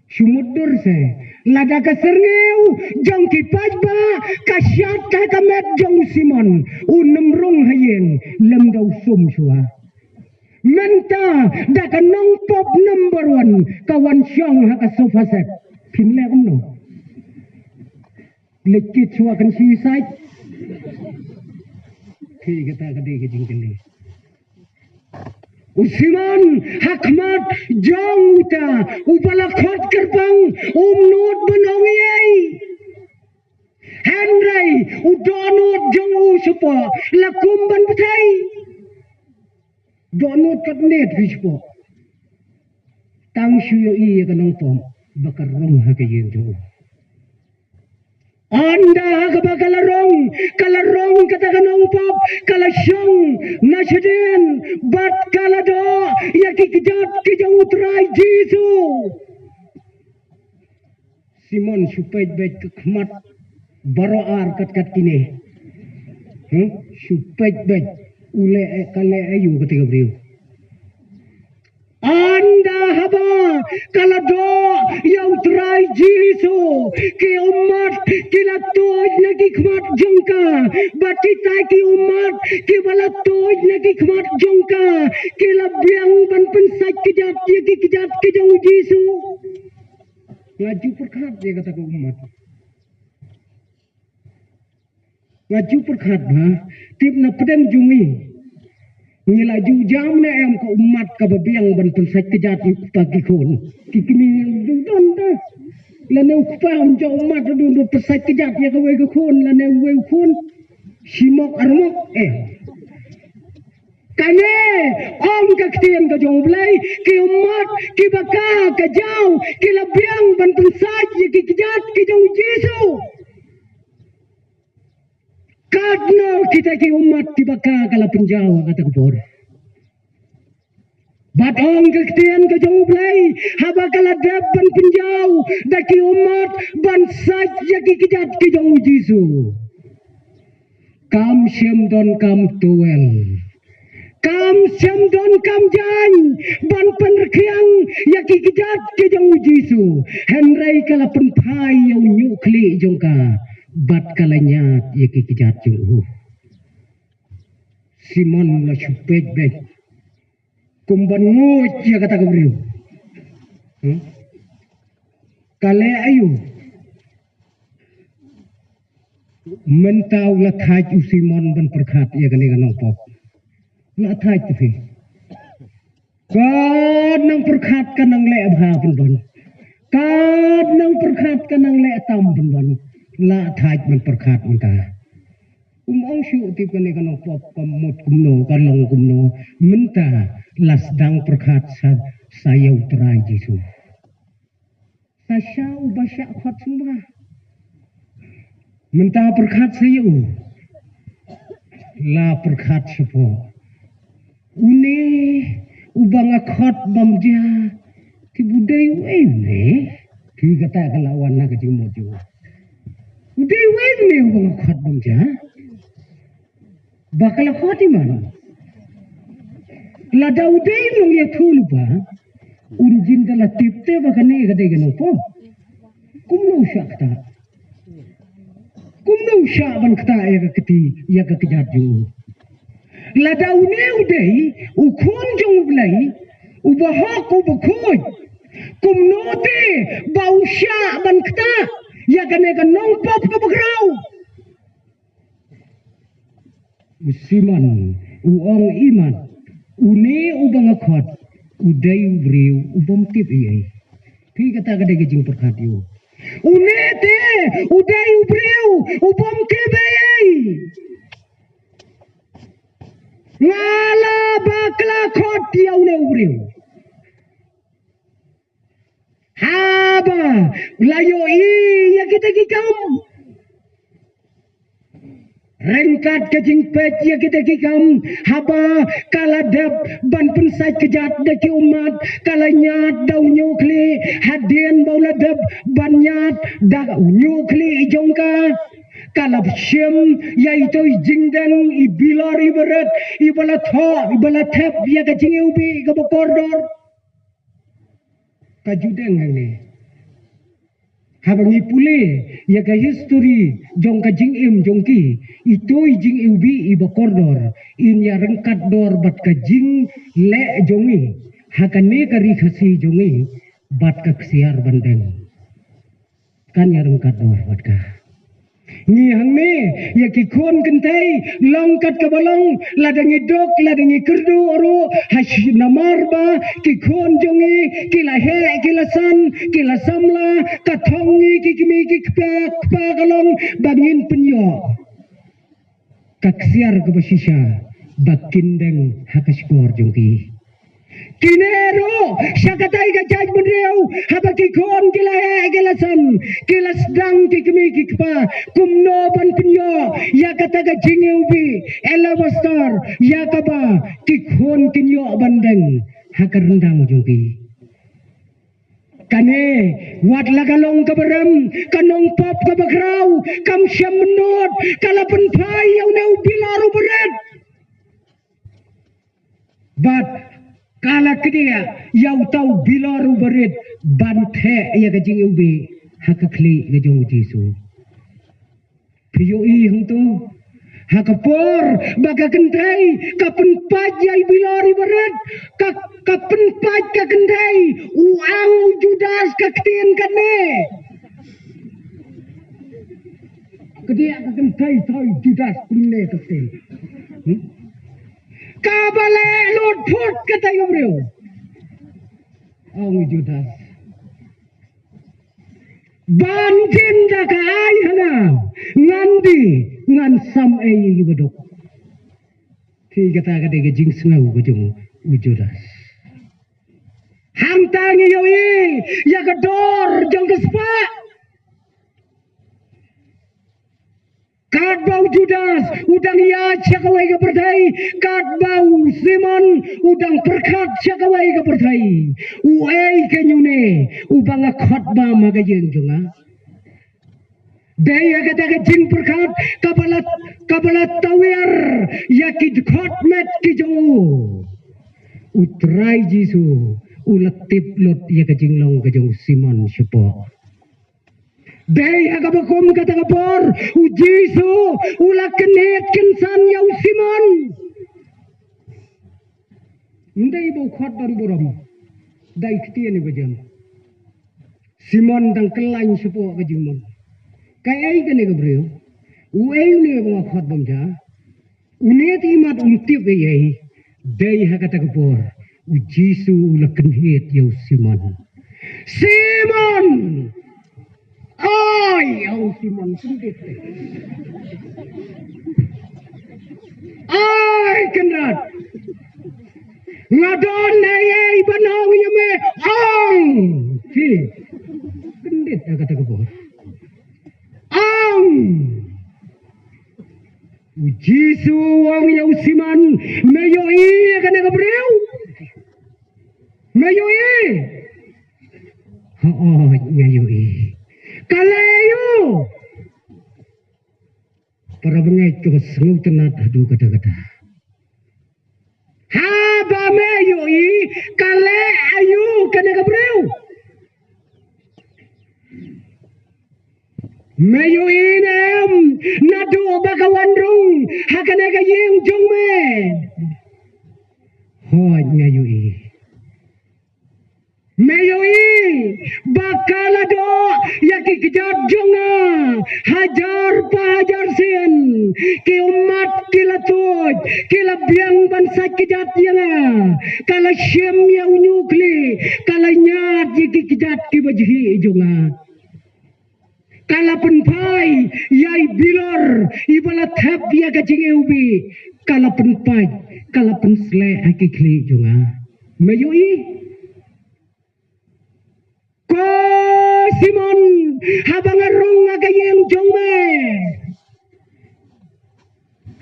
Shu mutdur se. Lada ka syrngiew jong ki paidbah ka shad ha ka met jong u Simon, un ym rung ha ïing, lymda u sum shuwa. Mynta da ka nongpop number one ka wan shong ha ka sofa set, phin leh kumno? Leit kit shuwa kan suicide. Phi, kata ka dei ka jingkylli. U Simon, ha khmat jong uta uba la khot kyrpang, um nud ban ong ei ei. Hynrei u dohnud jong u shapoh la kum ban bthei. Dohnud katne phi shapoh. Tang shu ïohi ïa ka nongpop ba ka rung ha ka ïing jong u. Ynda ha kaba ka la rung, ka la rung kata ka nongpop, ka la shong na shadien bad ka la doh ïa ki kjat ki jong u Trai Jisu. Simon, shu peit beit ka khmat baroh ar kat kat kine. Huh? Shu peit beit. U leh, ka leh aïu kata ka briew? Ynda haba ka la doh ïa u Trai Jisu, ki ummat ki la tuid na ki khmat jong ka, bad kita ki ummat kiba la tuid na ki khmat jong ka ki la biang ban pynsait kjat ïa ki kjat ki jong u Jisu. Nga ju pyrkhat ïa kata ka ummat. Nga ju pyrkhat ba tip na pdeng jong ngi. Ngi la ju jam ne em ka ummat kaba biang ban pynsait kjat ïa u kpa ki khun. Ki kmie ju don da. Lane u kpa un jam ummat, don don pynsait kjat ïa kawei ka khun lane uwei u khun. Shimok armok, eh. Kane ong ka ktien ka jong U Blei, ki ummat kiba ka ka jaw ki la biang ban pynsait ïa ki kjat ki jong u Jisu. Katno kita ki ummat kiba ka ka la pynjaw ha kata ka por? Bad ong ka ktien ka jong U Blei, haba ka la dep ban pynjaw da ki ummat ban sait ïa ki kjat ki jong u Jisu, kam shym don kam towel, kam shym don kam jaiñ ban pynrkhiang ïa ki kjat ki jong u Jisu. Hynrei ka la pynphai ïa u ñiuhkhlieh jong ka bad ka la ñiad ïa ki kjat jong u. Simon la shu peit beit kum ban nguid ïa kata ka briew. Hmm? Ka leh aïu? Mynta u la thait u Simon ban pyrkhat ïa kane ka nongpop. La thait te phi. Ka nang pyrkhat ka nang leh bha pynban. Ka nang pyrkhat ka nang leh tam pynban. La thait ban pyrkhat mynta. Um ong shuh tip kane ka nongpop ka mut kumno, ka long kumno. Mynta la sdang pyrkhat sa, sa ïa u Trai Jisu. Sa sha uba shah khot sngewbha. Mynta pyrkhat sa ïa u. La pyrkhat shapoh. Une uba nga khot bam ja. Te u dei uei une? Te kata ka la wan na ka jingmut jong u. U dei uei une uba nga khot bam ja? Ba ka la khot i man. Lada u dei u nongïathuhlypa, un jin da la tip te ba kane ka dei ka nongpop. Kumno u shah kata? Kumno u shah ban kata ïa ka kti, ïa ka kjat jong u? Lada une u dei u khun jong U Blei, uba hok uba khuid, kumno te ba u shah ban kata ïa kane ka nongpop kaba khraw? U Simon u ong i man, une uba nga khot u dei u briew ubym tip ei ei. Phi, kata ka dei ka jingpyrkhat ïa u. Une te u dei u briew ubym tip ei ei. Nga la bakla khot ïa une u briew. Haba la ïohi ïa kita ki kam, Ryngkat ka jingpeit ïa kita ki kam, haba ka la dep ban pynsait kjat da ki ummat, ka la ñiad da u ñiuhkhlieh, hadien ba u la dep ban ñiad da u ñiuhkhlieh jong ka, ka la shim ïa ito i jingdeng, i bilor iba rit, iba la thoh, iba la thep ïa ka jingiwbih kaba kordor. Ka ju deng hangne. Haba ngi pule ïa ka histori jong ka jingim jong ki, ito i jingiwbih iba kordor in ïa ryngkat dor bad ka jingleh jong ngi ha kane ka ri Khasi jong ngi bad ka ksiar ban deng. Kan ïa ryngkat dor bad ka. Ngi hangne, ïa ki khun kynthei, long kat kaba long, lada ngi duk, lada ngi kyrduh ruh, ha shi namar ba ki khun jong ngi ki la heh, ki la san, ki la samla, ka thong ngi ki kmie ki kpa, kpa ka long ba ngin pynïoh ka ksiar kaba shisha ba kin deng ha ka shkor jong ki. Kine ruh sha katei ka jaitbynriew, haba ki khun ki la heh ki la san, ki la sdang ki kmie ki kpa kumno ban pynïoh ïa kata ka jingiwbih alabaster, ïa kaba ki khun kin ïoh ban deng ha ka ryndang jong ki. Kane, wat la ka long kaba rem, ka nongpop kaba khraw, kam shym nud, ka la pynphai ïa une u bilor uba rit. Bad ka la kdiah ïa uta u bilor uba rit ban theh ïa ka jingiwbih ha ka khlieh ka jong u Jisu. Phi ïohi hangto, ha ka por ba ka kynthei ka pynpait ïa i bilor iba rit, ka, ka pynpait ka kynthei, u ong u Judas ka ktien kane. Kdiah ka kynthei, to i Judas kumne ka ktien. Hmm? Kaba leh lut phut katei ka briew, ong u Judas. Ban jin da ka aiñ hana, ngan die, ngan sam ei ïa kiba duk. Te kata ka dei ka jingsngew ka jong u Judas. Hangta ngi ïohi ïa ka dor jong ka spah. Katba u Judas u dang ïaid sha kawei ka pyrthei, katba u Simon u dang pyrkhat sha kawei ka pyrthei. Uei kane une uba nga khot bam ha ka ïing jong nga? Dei ha kata ka jingpyrkhat kaba la, kaba la tawiar ïa ki dkhot met ki jong u, U Trai Jisu u la tip lut ïa ka jinglong ka jong u Simon shapoh. Dei ha kaba kum kata ka por u Jisu u la kynhied kynsan ïa u Simon. Ym dei ba u khot don burom, dei ktien iba jem. Simon dang kyllain shapoh ka jingmut. Kaei kane ka briew? Uei une ba nga khot bam ja? Une te imat um tip ei ei. Dei ha kata ka por u Jisu u la kynhied ïa u Simon. Simon! Oi, ïa u Simon, kyndit. Oi, Kynrad. Nga don ei ei ban ong ïa me. Ong. Ki. Kyndit ha kata ka por. Ong. U Jisu u ong ïa u Simon, me ïohi ïa kane ka briew? Me ïohi? Hooid, nga ïohi. Ka leh aïu? Para bangeit, kaba sngewtynnat haduh katta katta. Haba me ïohi, ka leh aïu kane ka briew? Me ïohi ne em, naduh ba ka wan rung ha kane ka ïing jong me? Hooid, nga ïohi. Me ïohi ba ka la doh ïa ki kjat jong nga hajar pa hajar sien. Ki ummat ki la tuid, ki la biang ban sait kjat ïa nga. Ka la shim ïa u ñiuhkhlieh, ka la ñiad ïa ki kjat kiba jhieh jong nga. Ka la pynphai ïa i bilor iba la thep ïa ka jingiwbih. Ka la pynpait, ka la pynsleh ha ki khlieh jong nga. Me ïohi? Ko Simon, haba nga rung ha ka ïing jong me,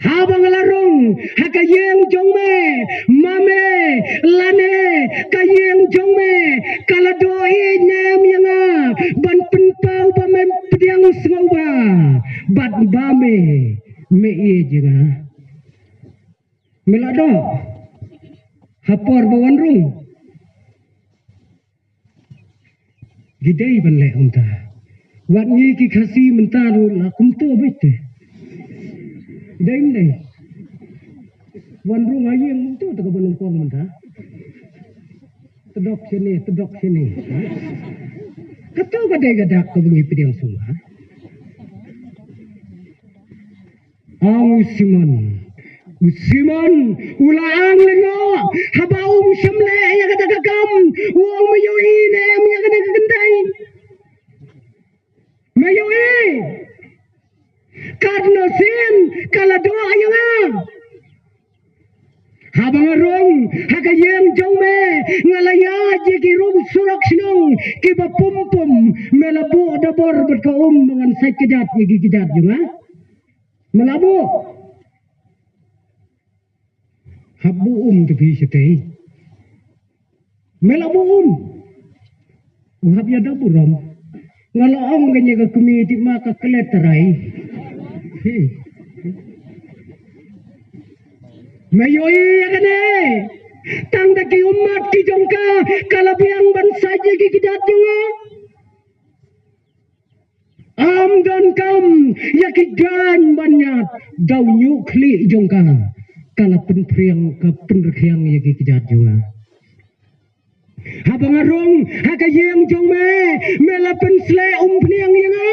Haba nga la rung ha ka ïing jong me, ma me lane ka ïing jong me ka la doh ïa ne em ïa nga ban pynpaw ba mem pdiang sngewbha bad ba me me ïeit ïa nga. Me la doh ha por ba wan rung. Ki dei ban leh kumta. Wat ngi ki Khasi mynta ruh la kumto beit te. Dei ym dei. Wan rung ha ïing kumto te ka ba nyngkong mynta. Tdok shane, tdok shane. Kato ka dei ka dak ka ba ngi pdiang sngewbha. Ong u Simon. U Simon u la ang lyngngoh haba um shym leh ïa kata ka kam. U ong, me ïohi ne em ïa kane ka kynthei? Me ïohi? Katno sien ka la doh ïa nga. Haba nga rung ha ka ïing jong me, nga la ïaid ïa ki rum surok shnong kiba pum pum. Me la buh da bor bad ka um ba ngan sait kjat ïa ki kjat jong nga. Me la buh. Hap buh um te phi shatei. Me la buh um. U hap ïa da burom. Nga la ong kane ka kmie te ma ka klet trai. Hi. Me ïohi ïa kane. Tang da ki ummat ki jong ka ka la biang ban sait ïa ki kjat jong nga. Ym donkam ïa ki jaiñ ban ïaid da u ñiuh khlieh jong ka. Ka la pynphriang, ka pynrkhiang ïa ki kjat jong nga. Haba nga rung ha ka ïing jong me, me la pynsleh umphniang ïa nga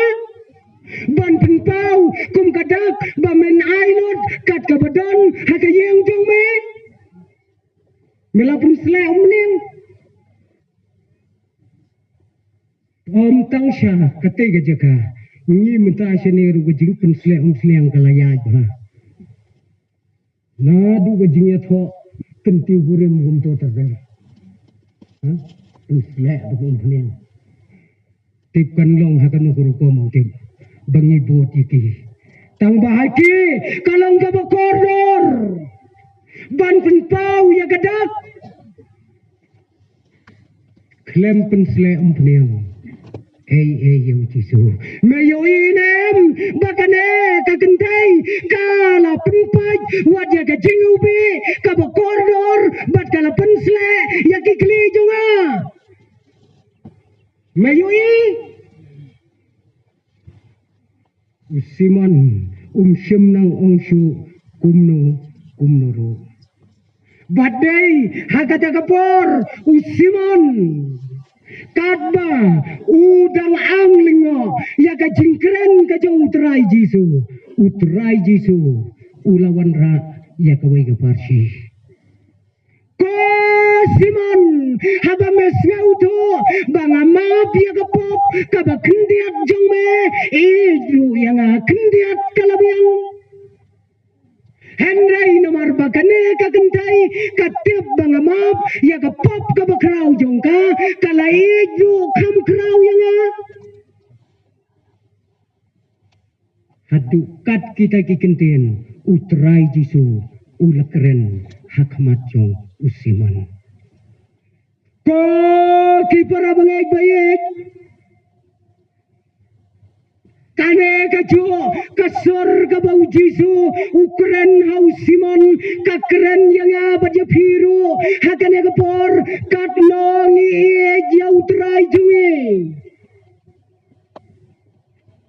ban pynpaw kum ka dak ba men ai lut kat kaba don ha ka ïing jong me. Me la pynsleh umphniang. Ym tang sha katei ka jaka, ngi mynta shane ruh ka jingpynsleh umphniang ka la ïaid bha. Naduh ka jingïathoh kyntiew kurim kumto ter ter. Ha? Pynsleh da ka umphniang. Tip kan long ha kano ka rukom tip ba ngi bud ïa ki. Tang ba ha ki ka long kaba kordor ban pynpaw ïa ka dak. Khlem pynsleh umphniang. Ei, ei, ïa u Jisu. Me ïohi ne em ba kane ka kynthei ka la pynpait wat ïa ka jingïohi kaba kordor bad ka la pynsleh ïa ki khlieh jong nga. Me ïohi. U Simon um shym nang ong shuh kumno kumno ruh. Bad dei ha kata ka por u Simon katba u dang ang lyngngoh ïa ka jingkren ka jong u Trai Jisu, u Trai Jisu u la wanrah ïa kawei ka parshi. Ko Simon, haba me sngewthuh ba nga map ïa ka pop kaba khyndiat jong me, ïeit ruh ïa nga khyndiat ka la biang. Hynrei namar ba kane ka kynthei ka tip ba nga map ïa ka pop kaba khraw jong ka, ka la ïeit ruh kham khraw ïa nga. Haduh kat kita ki kyntien u Trai Jisu u la kren ha khmat jong u Simon. Ko ki para bangeit ba ïeit, kane ka juh ka sur kaba u Jisu u kren ha u Simon, ka kren ïa nga bad ïa phi ruh ha kane ka por, katno ngi ïeit ïa u Trai jong ngi.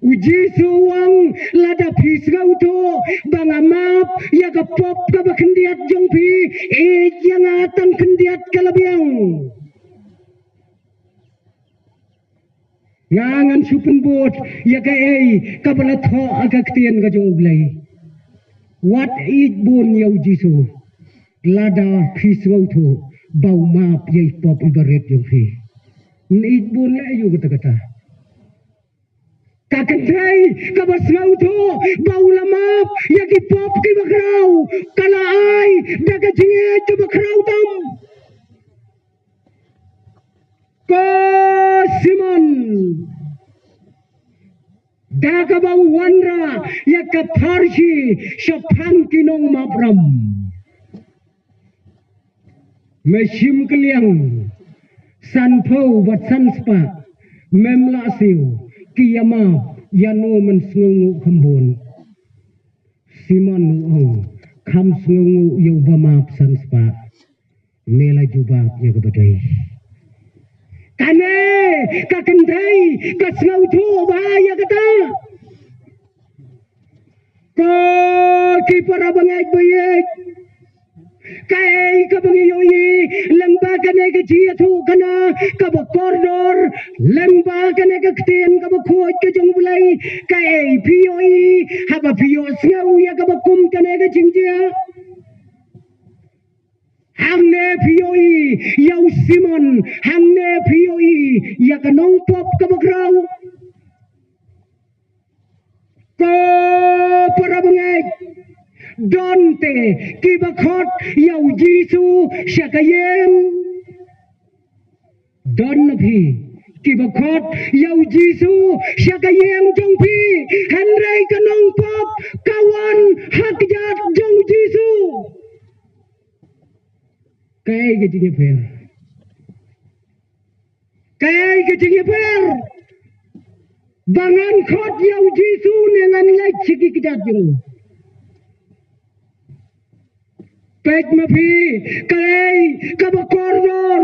U Jisu u ong, lada phi sngewthuh ba nga map ïa ka pop kaba khyndiat jong phi, ïeit ïa nga tang khyndiat ka la biang. Nga ngan shu pynbud ïa kaei kaba la thoh ha ka ktien ka jong U Blei. Wat ïeit bun ïa u Jisu lada phi sngewthuh ba u map ïa i pop iba rit jong phi. Ïeit bun leh ïa u kata kata. Ka kynthei kaba sngewthuh ba u la map ïa ki pop kiba khraw, ka la ai da ka jingïeit kaba khraw tam. Ko Simon, Da kaba u wanrah ïa ka pharshi shaphang ki nongmapram. Me shim kylliang sanphew bad sanspah, mem lah siew, ki ïa map ïa no men sngewnguh kham bun. Simon u ong, kham sngewnguh ïa uba map sanspah. Me la jubab ïa kaba dei. Kane ka kynthei ka sngewthuh bha ïa kata. Ko ki para bangeit ba ïeit, kaei kaba ngi ïohi lyngba kane ka jingïathuhkhana kaba kordor, lyngba kane ka ktien kaba khuid ka jong U Blei? Kaei phi ïohi haba phi ïohsngew ïa kaba kum kane ka jingjia? Hangne phi ïohi ïa u Simon, hangne phi ïohi ïa ka nongpop kaba khraw. Ko para bangeit, don te kiba khot ïa u Jisu sha ka ïing. Don na phi kiba khot ïa u Jisu sha ka ïing jong phi, hynrei ka nongpop ka wan ha kjat jong u Jisu. Kaei ka jingïapher? Kaei ka jingïapher? Ba ngan khot ïa u Jisu ne ngan leit sha ki kjat jong u? Peit ma phi, kaei kaba kordor?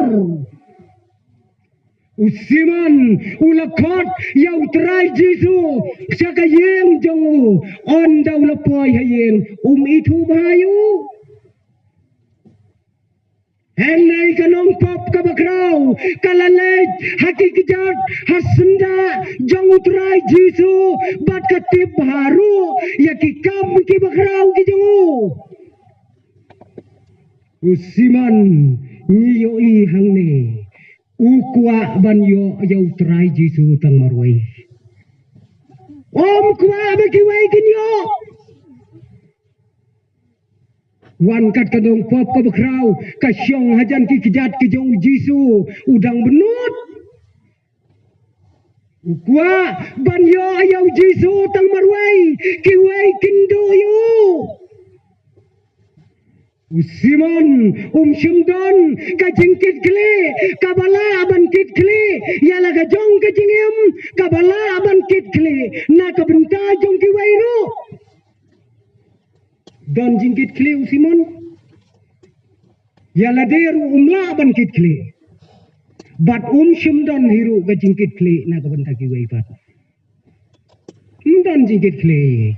U Simon u la khot ïa u Trai Jisu sha ka ïing jong u. Ynda u la poi ha ïing, um ithuh bha ïa u. Hynrei ka nongpop kaba khraw ka la leit ha ki kjat, ha syndah jong u Trai Jisu, bad ka tip bha ruh ïa ki kam kiba khraw ki jong u. U Simon, ngi ïohi hangne, u kwah ban ïoh ïa u Trai Jisu tang marwei. Um kwah ba kiwei kin ïoh. Wan kat ka nongpop kaba khraw, ka shong hajan ki kjat ki jong u Jisu, u dang bynnud. U kwah ban ïoh ïa u Jisu tang marwei, kiwei kin duh ïa u. U Simon um shym don ka jingkitkhlieh kaba lah ban kitkhlieh ïa la ka jong ka jingim, kaba lah ban kitkhlieh na ka bynta jong kiwei ruh. Don jingkitkhlieh u Simon? Ïa lade ruh um lah ban kitkhlieh. Bad um shym don hi ruh ka jingkitkhlieh na ka bynta kiwei pat. Um don jingkitkhlieh.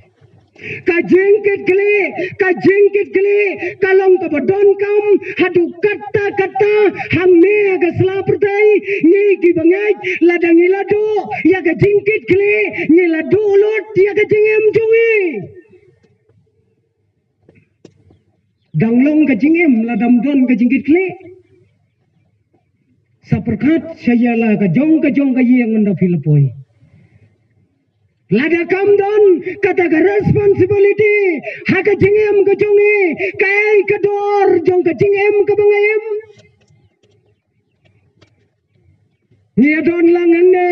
Ka jingkitkhlieh, ka jingkitkhlieh ka long kaba donkam haduh katta katta. Hangne ha ka sla pyrthei, ngi kiba ngeit, lada ngi la duh ïa ka jingkitkhlieh, ngi la duh lut ïa ka jingim jong ngi. Dang long ka jingim lada ym don ka jingkitkhlieh. Sa pyrkhat sha ïa la ka jong ka jong ka ïing ynda phi la poi. Lada kam don kata ka responsibility ha ka jingim ka jong ngi, kaei ka dor jong ka jingim kaba nga im? Ngi ïa don lang hangne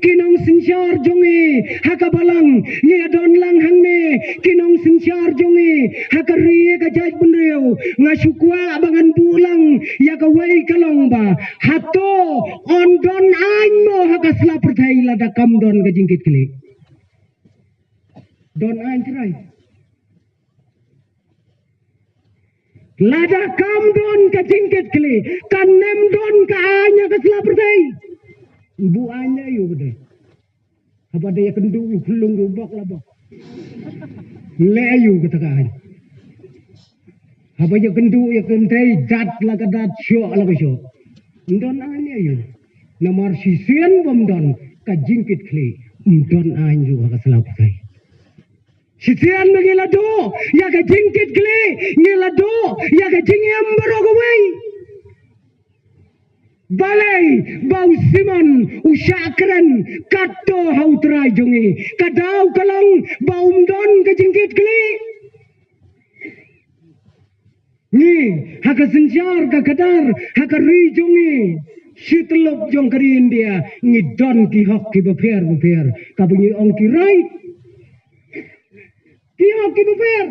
ki nongsynshar jong ngi ha ka balang, ngi ïa don lang hangne ki nongsynshar jong ngi ha ka ri, ka jaitbynriew. Nga shu kwah ba ngan buh lang ïa kawei ka long ba, hato yn don aiñ mo ha ka sla pyrthei lada kam don ka jingkitkhlieh? Don aiñ, trai? Lada kam don ka jingkitkhlieh, kan ym don ka aiñ ha ka sla pyrthei. Buh aiñ leh aïu ka dei? Haba da ïakynduh ïa u khyllung u bok la bok. Leh aïu kata ka aiñ? Haba ïakynduh ïa ka kynthei, dat la ka dat, shoh la ka shoh. Ym don aiñ leh aïu? Namar shisien bym don ka jingkitkhlieh, ym don aiñ ruh ha ka sla pyrthei. Shisien ba ngi la duh ïa ka jingkitkhlieh, ngi la duh ïa ka jingim baroh kawei. Balei ba u Simon u shah kren katto ha u Trai jong ngi? Ka daw ka long ba um don ka jingkitkhlieh. Ngi ha ka synshar ka khadar ha ka ri jong ngi, Shi tyllup jong ka ri India ngi don ki hok kiba pher bapher, kaba ngi ong ki right. Ki hok kiba pher.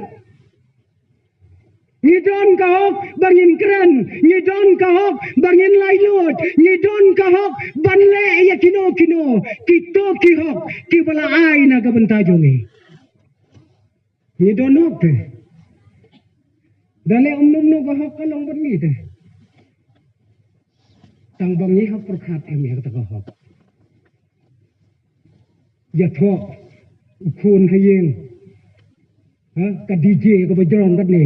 Ngi don ka hok ba ngin kren, ngi don ka hok ba ngin laitluid, ngi don ka hok ban leh ïa kino kino, kito ki hok kiba la ai na ka bynta jong ngi. Ngi don hok te. Da leh um num num ka hok ka long bad ngi te. Tang ba ngi hap pyrkhat em ïa kata ka hok. Ïathoh u khun ha ïing. Ha, ka D J kaba jrong katne.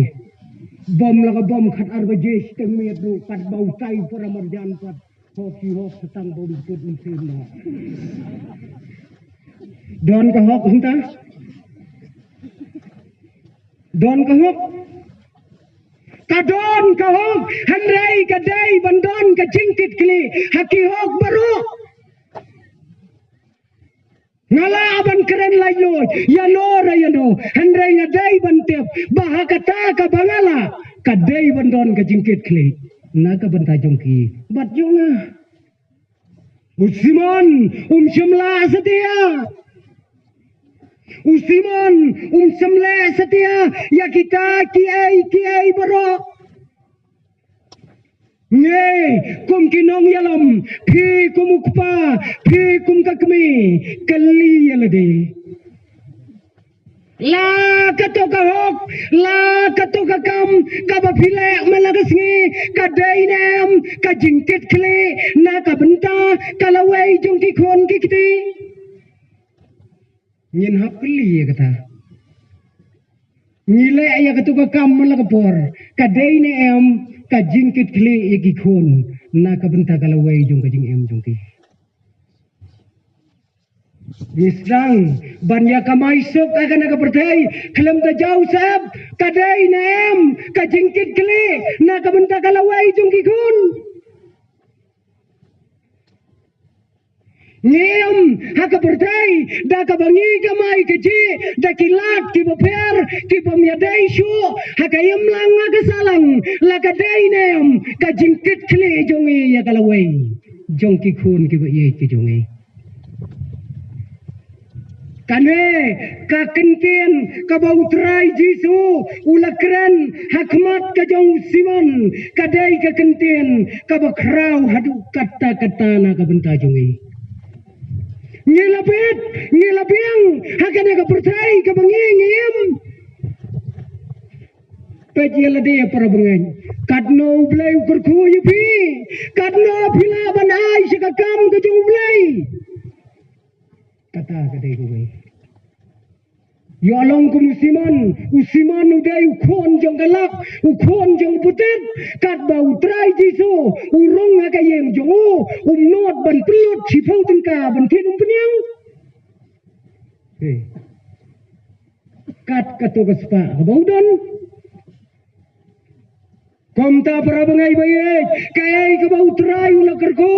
Bom la ka bom khat ar baje stem miet ruh katba u tai para marjan pat. Hok hi hok sa tang ba u kut mynsiem noh. Don ka hok hynta. Don ka hok. Ka don ka hok, hynrei ka dei ban don ka jingkitkhlieh ha ki hok baroh. Nga lah ban kren laitluid ïano re ïano, hynrei nga dei ban tip ba ha kata kaba nga lah ka dei ban don ka jingkitkhlieh na ka bynta jong ki bad jong nga. U Simon um shym lah satia. U Simon um shym lah satia ïa kita kiei kiei baroh. Ngi kum ki nongïalam, phi kum u kpa, phi kum ka kmie, kylli ïa lade. La kato ka hok, la kato ka kam kaba phi leh man la ka sngi ka dei ne em ka jingkitkhlieh na ka bynta ka lawei jong ki khun ki kti? Ngin hap kylli ïa kata. Ngi leh ïa kato ka kam man la ka por ka dei ne em ka jingkitkhlieh ïa ki khun na ka bynta ka lawei jong ka jingim jong ki. Ngi sdang ban ïa kamai suk ha kane ka pyrthei khlem da jaw sep ka dei ne em ka jingkitkhlieh na ka bynta ka lawei jong ki khun. Ngi im ha ka pyrthei da kaba ngi kamai kajih da ki lad kiba pher kiba ym ïadei shuh ha ka imlang ha ka sahlang, la ka dei ne em ka jingkitkhlieh jong ngi ïa ka lawei jong ki khun kiba ïeit ki jong ngi. Kane ka kyntien kaba U Trai Jisu u la kren ha khmat ka jong u Simon ka dei ka kyntien kaba khraw haduh katta katta na ka bynta jong ngi. Ngi la bit, ngi la biang ha kane ka pyrthei kaba ngi ngi im. Peit ïa lade para bangeit, katno U Blei u kyrkhu ïa phi, katno phi lah ban ai sha ka kam ka jong U Blei. Kata ka dei kawei. Ïoh long kum u Simon, u Simon u dei u khun jong ka lak, u khun jong u putit, katba U Trai Jisu u rung ha ka ïing jong u, um nud ban pynlut shiphew tyngka ban thied um pynïang. Kat kato ka spah kaba u don. Kumta para bangeit ba ïeit, kaei kaba U Trai u la kyrkhu,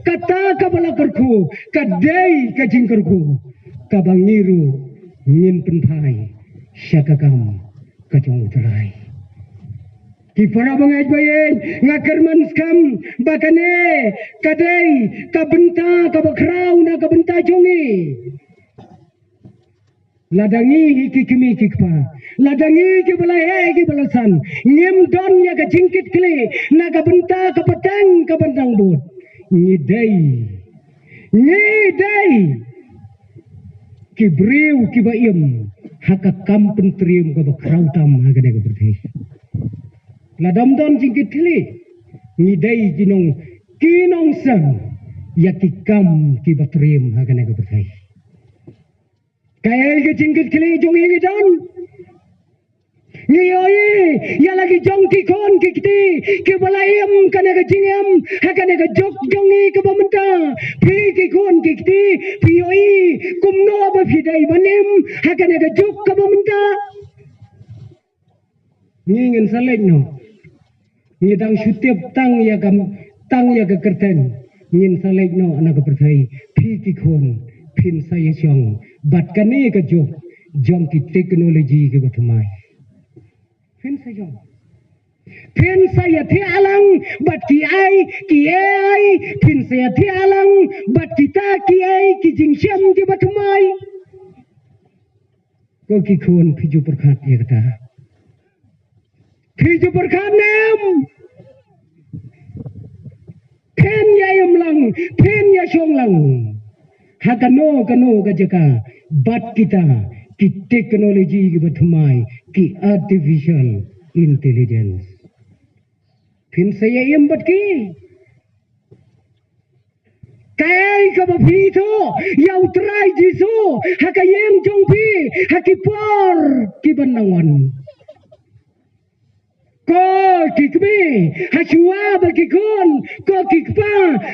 kata kaba la kyrkhu ka dei ka jingkyrkhu kaba ngi ruh ngin pynphai sha ka kam ka jong U Trai. Ki para bangeit ba ïeit, nga kyrmen skhem ba kane ka dei ka bynta kaba khraw na ka bynta jong ngi. Lada ngi hi ki kmie ki kpa, lada ngi kiba la heh kiba la san, ngim don ïa ka jingkitkhlieh na ka bynta ka pateng ka bynta bud, ngi dei, ngi dei ki briew kiba im ha ka kam pyntriem kaba khraw tam ha kane ka pyrthei. Lada ym don jingkitkhlieh, ngi dei ki nong, ki nongseng ïa ki kam kiba triem ha kane ka pyrthei. Kaei ka jingkitkhlieh jong ngi ngi don? Ngi ïohi ïa la ki jong ki khun ki kti kiba la im kane ka jingim ha kane ka juk jong ngi kaba mynta. Phi ki khun ki kti, phi ïohi kumno ba phi dei ban im ha kane ka juk kaba mynta? Ngi ngin sa leit noh. Ngi dang shu tip tang ïa ka, tang ïa ka kyrteng. Ngin sa leit noh na ka pyrthei. Phi ki khun, phin sa ïashong bad kane ka juk jong ki teknoloji kiba thymmai. Phin sa shong. Phin sa ïathiah lang bad ki ai ki ai, phin sa ïathiah lang bad kita ki ai ki jingshem kiba thymmai. Ko ki khun, phi ju pyrkhat ïa kata? Phi ju pyrkhat ne em? Phin ïa im lang, phin ïa shong lang ha kano kano ka jaka bad kita ki technology kiba thymmai, ki artificial intelligence. Phin sa ïa im bad ki? Kaei kaba phi ïathuh ïa U Trai Jisu ha ka ïing jong phi ha ki por kiban nang wan? Ko ki kmie, ha shuwa ba ki khun, ko ki kpa,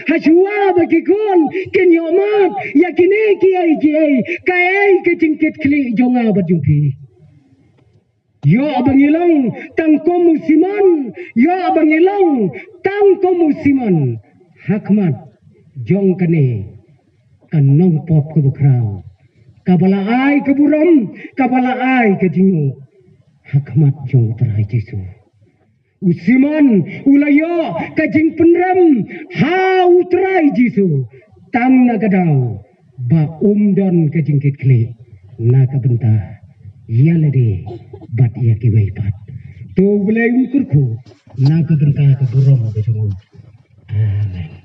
ha shuwa ba ki khun kin ïohmad ïa kine ki ai ki ai, kaei ka jingkitkhlieh jong nga bad jong phi? Ïoh ba ngi long tang kum u Simon, ïoh ba ngi long tang kum u Simon ha khmat jong kane ka nongpop kaba khraw, kaba la ai ka burom, kaba la ai ka jingnguh ha khmat jong U Trai Jisu. U Simon u la ïoh ka jingpynrem ha U Trai Jisu tang na ka daw ba um don ka jingkitkhlieh na ka bynta ïa lade bad ïa kiwei pat. To U Blei un kyrkhu na ka bynta ka burom ka jong u. Amen.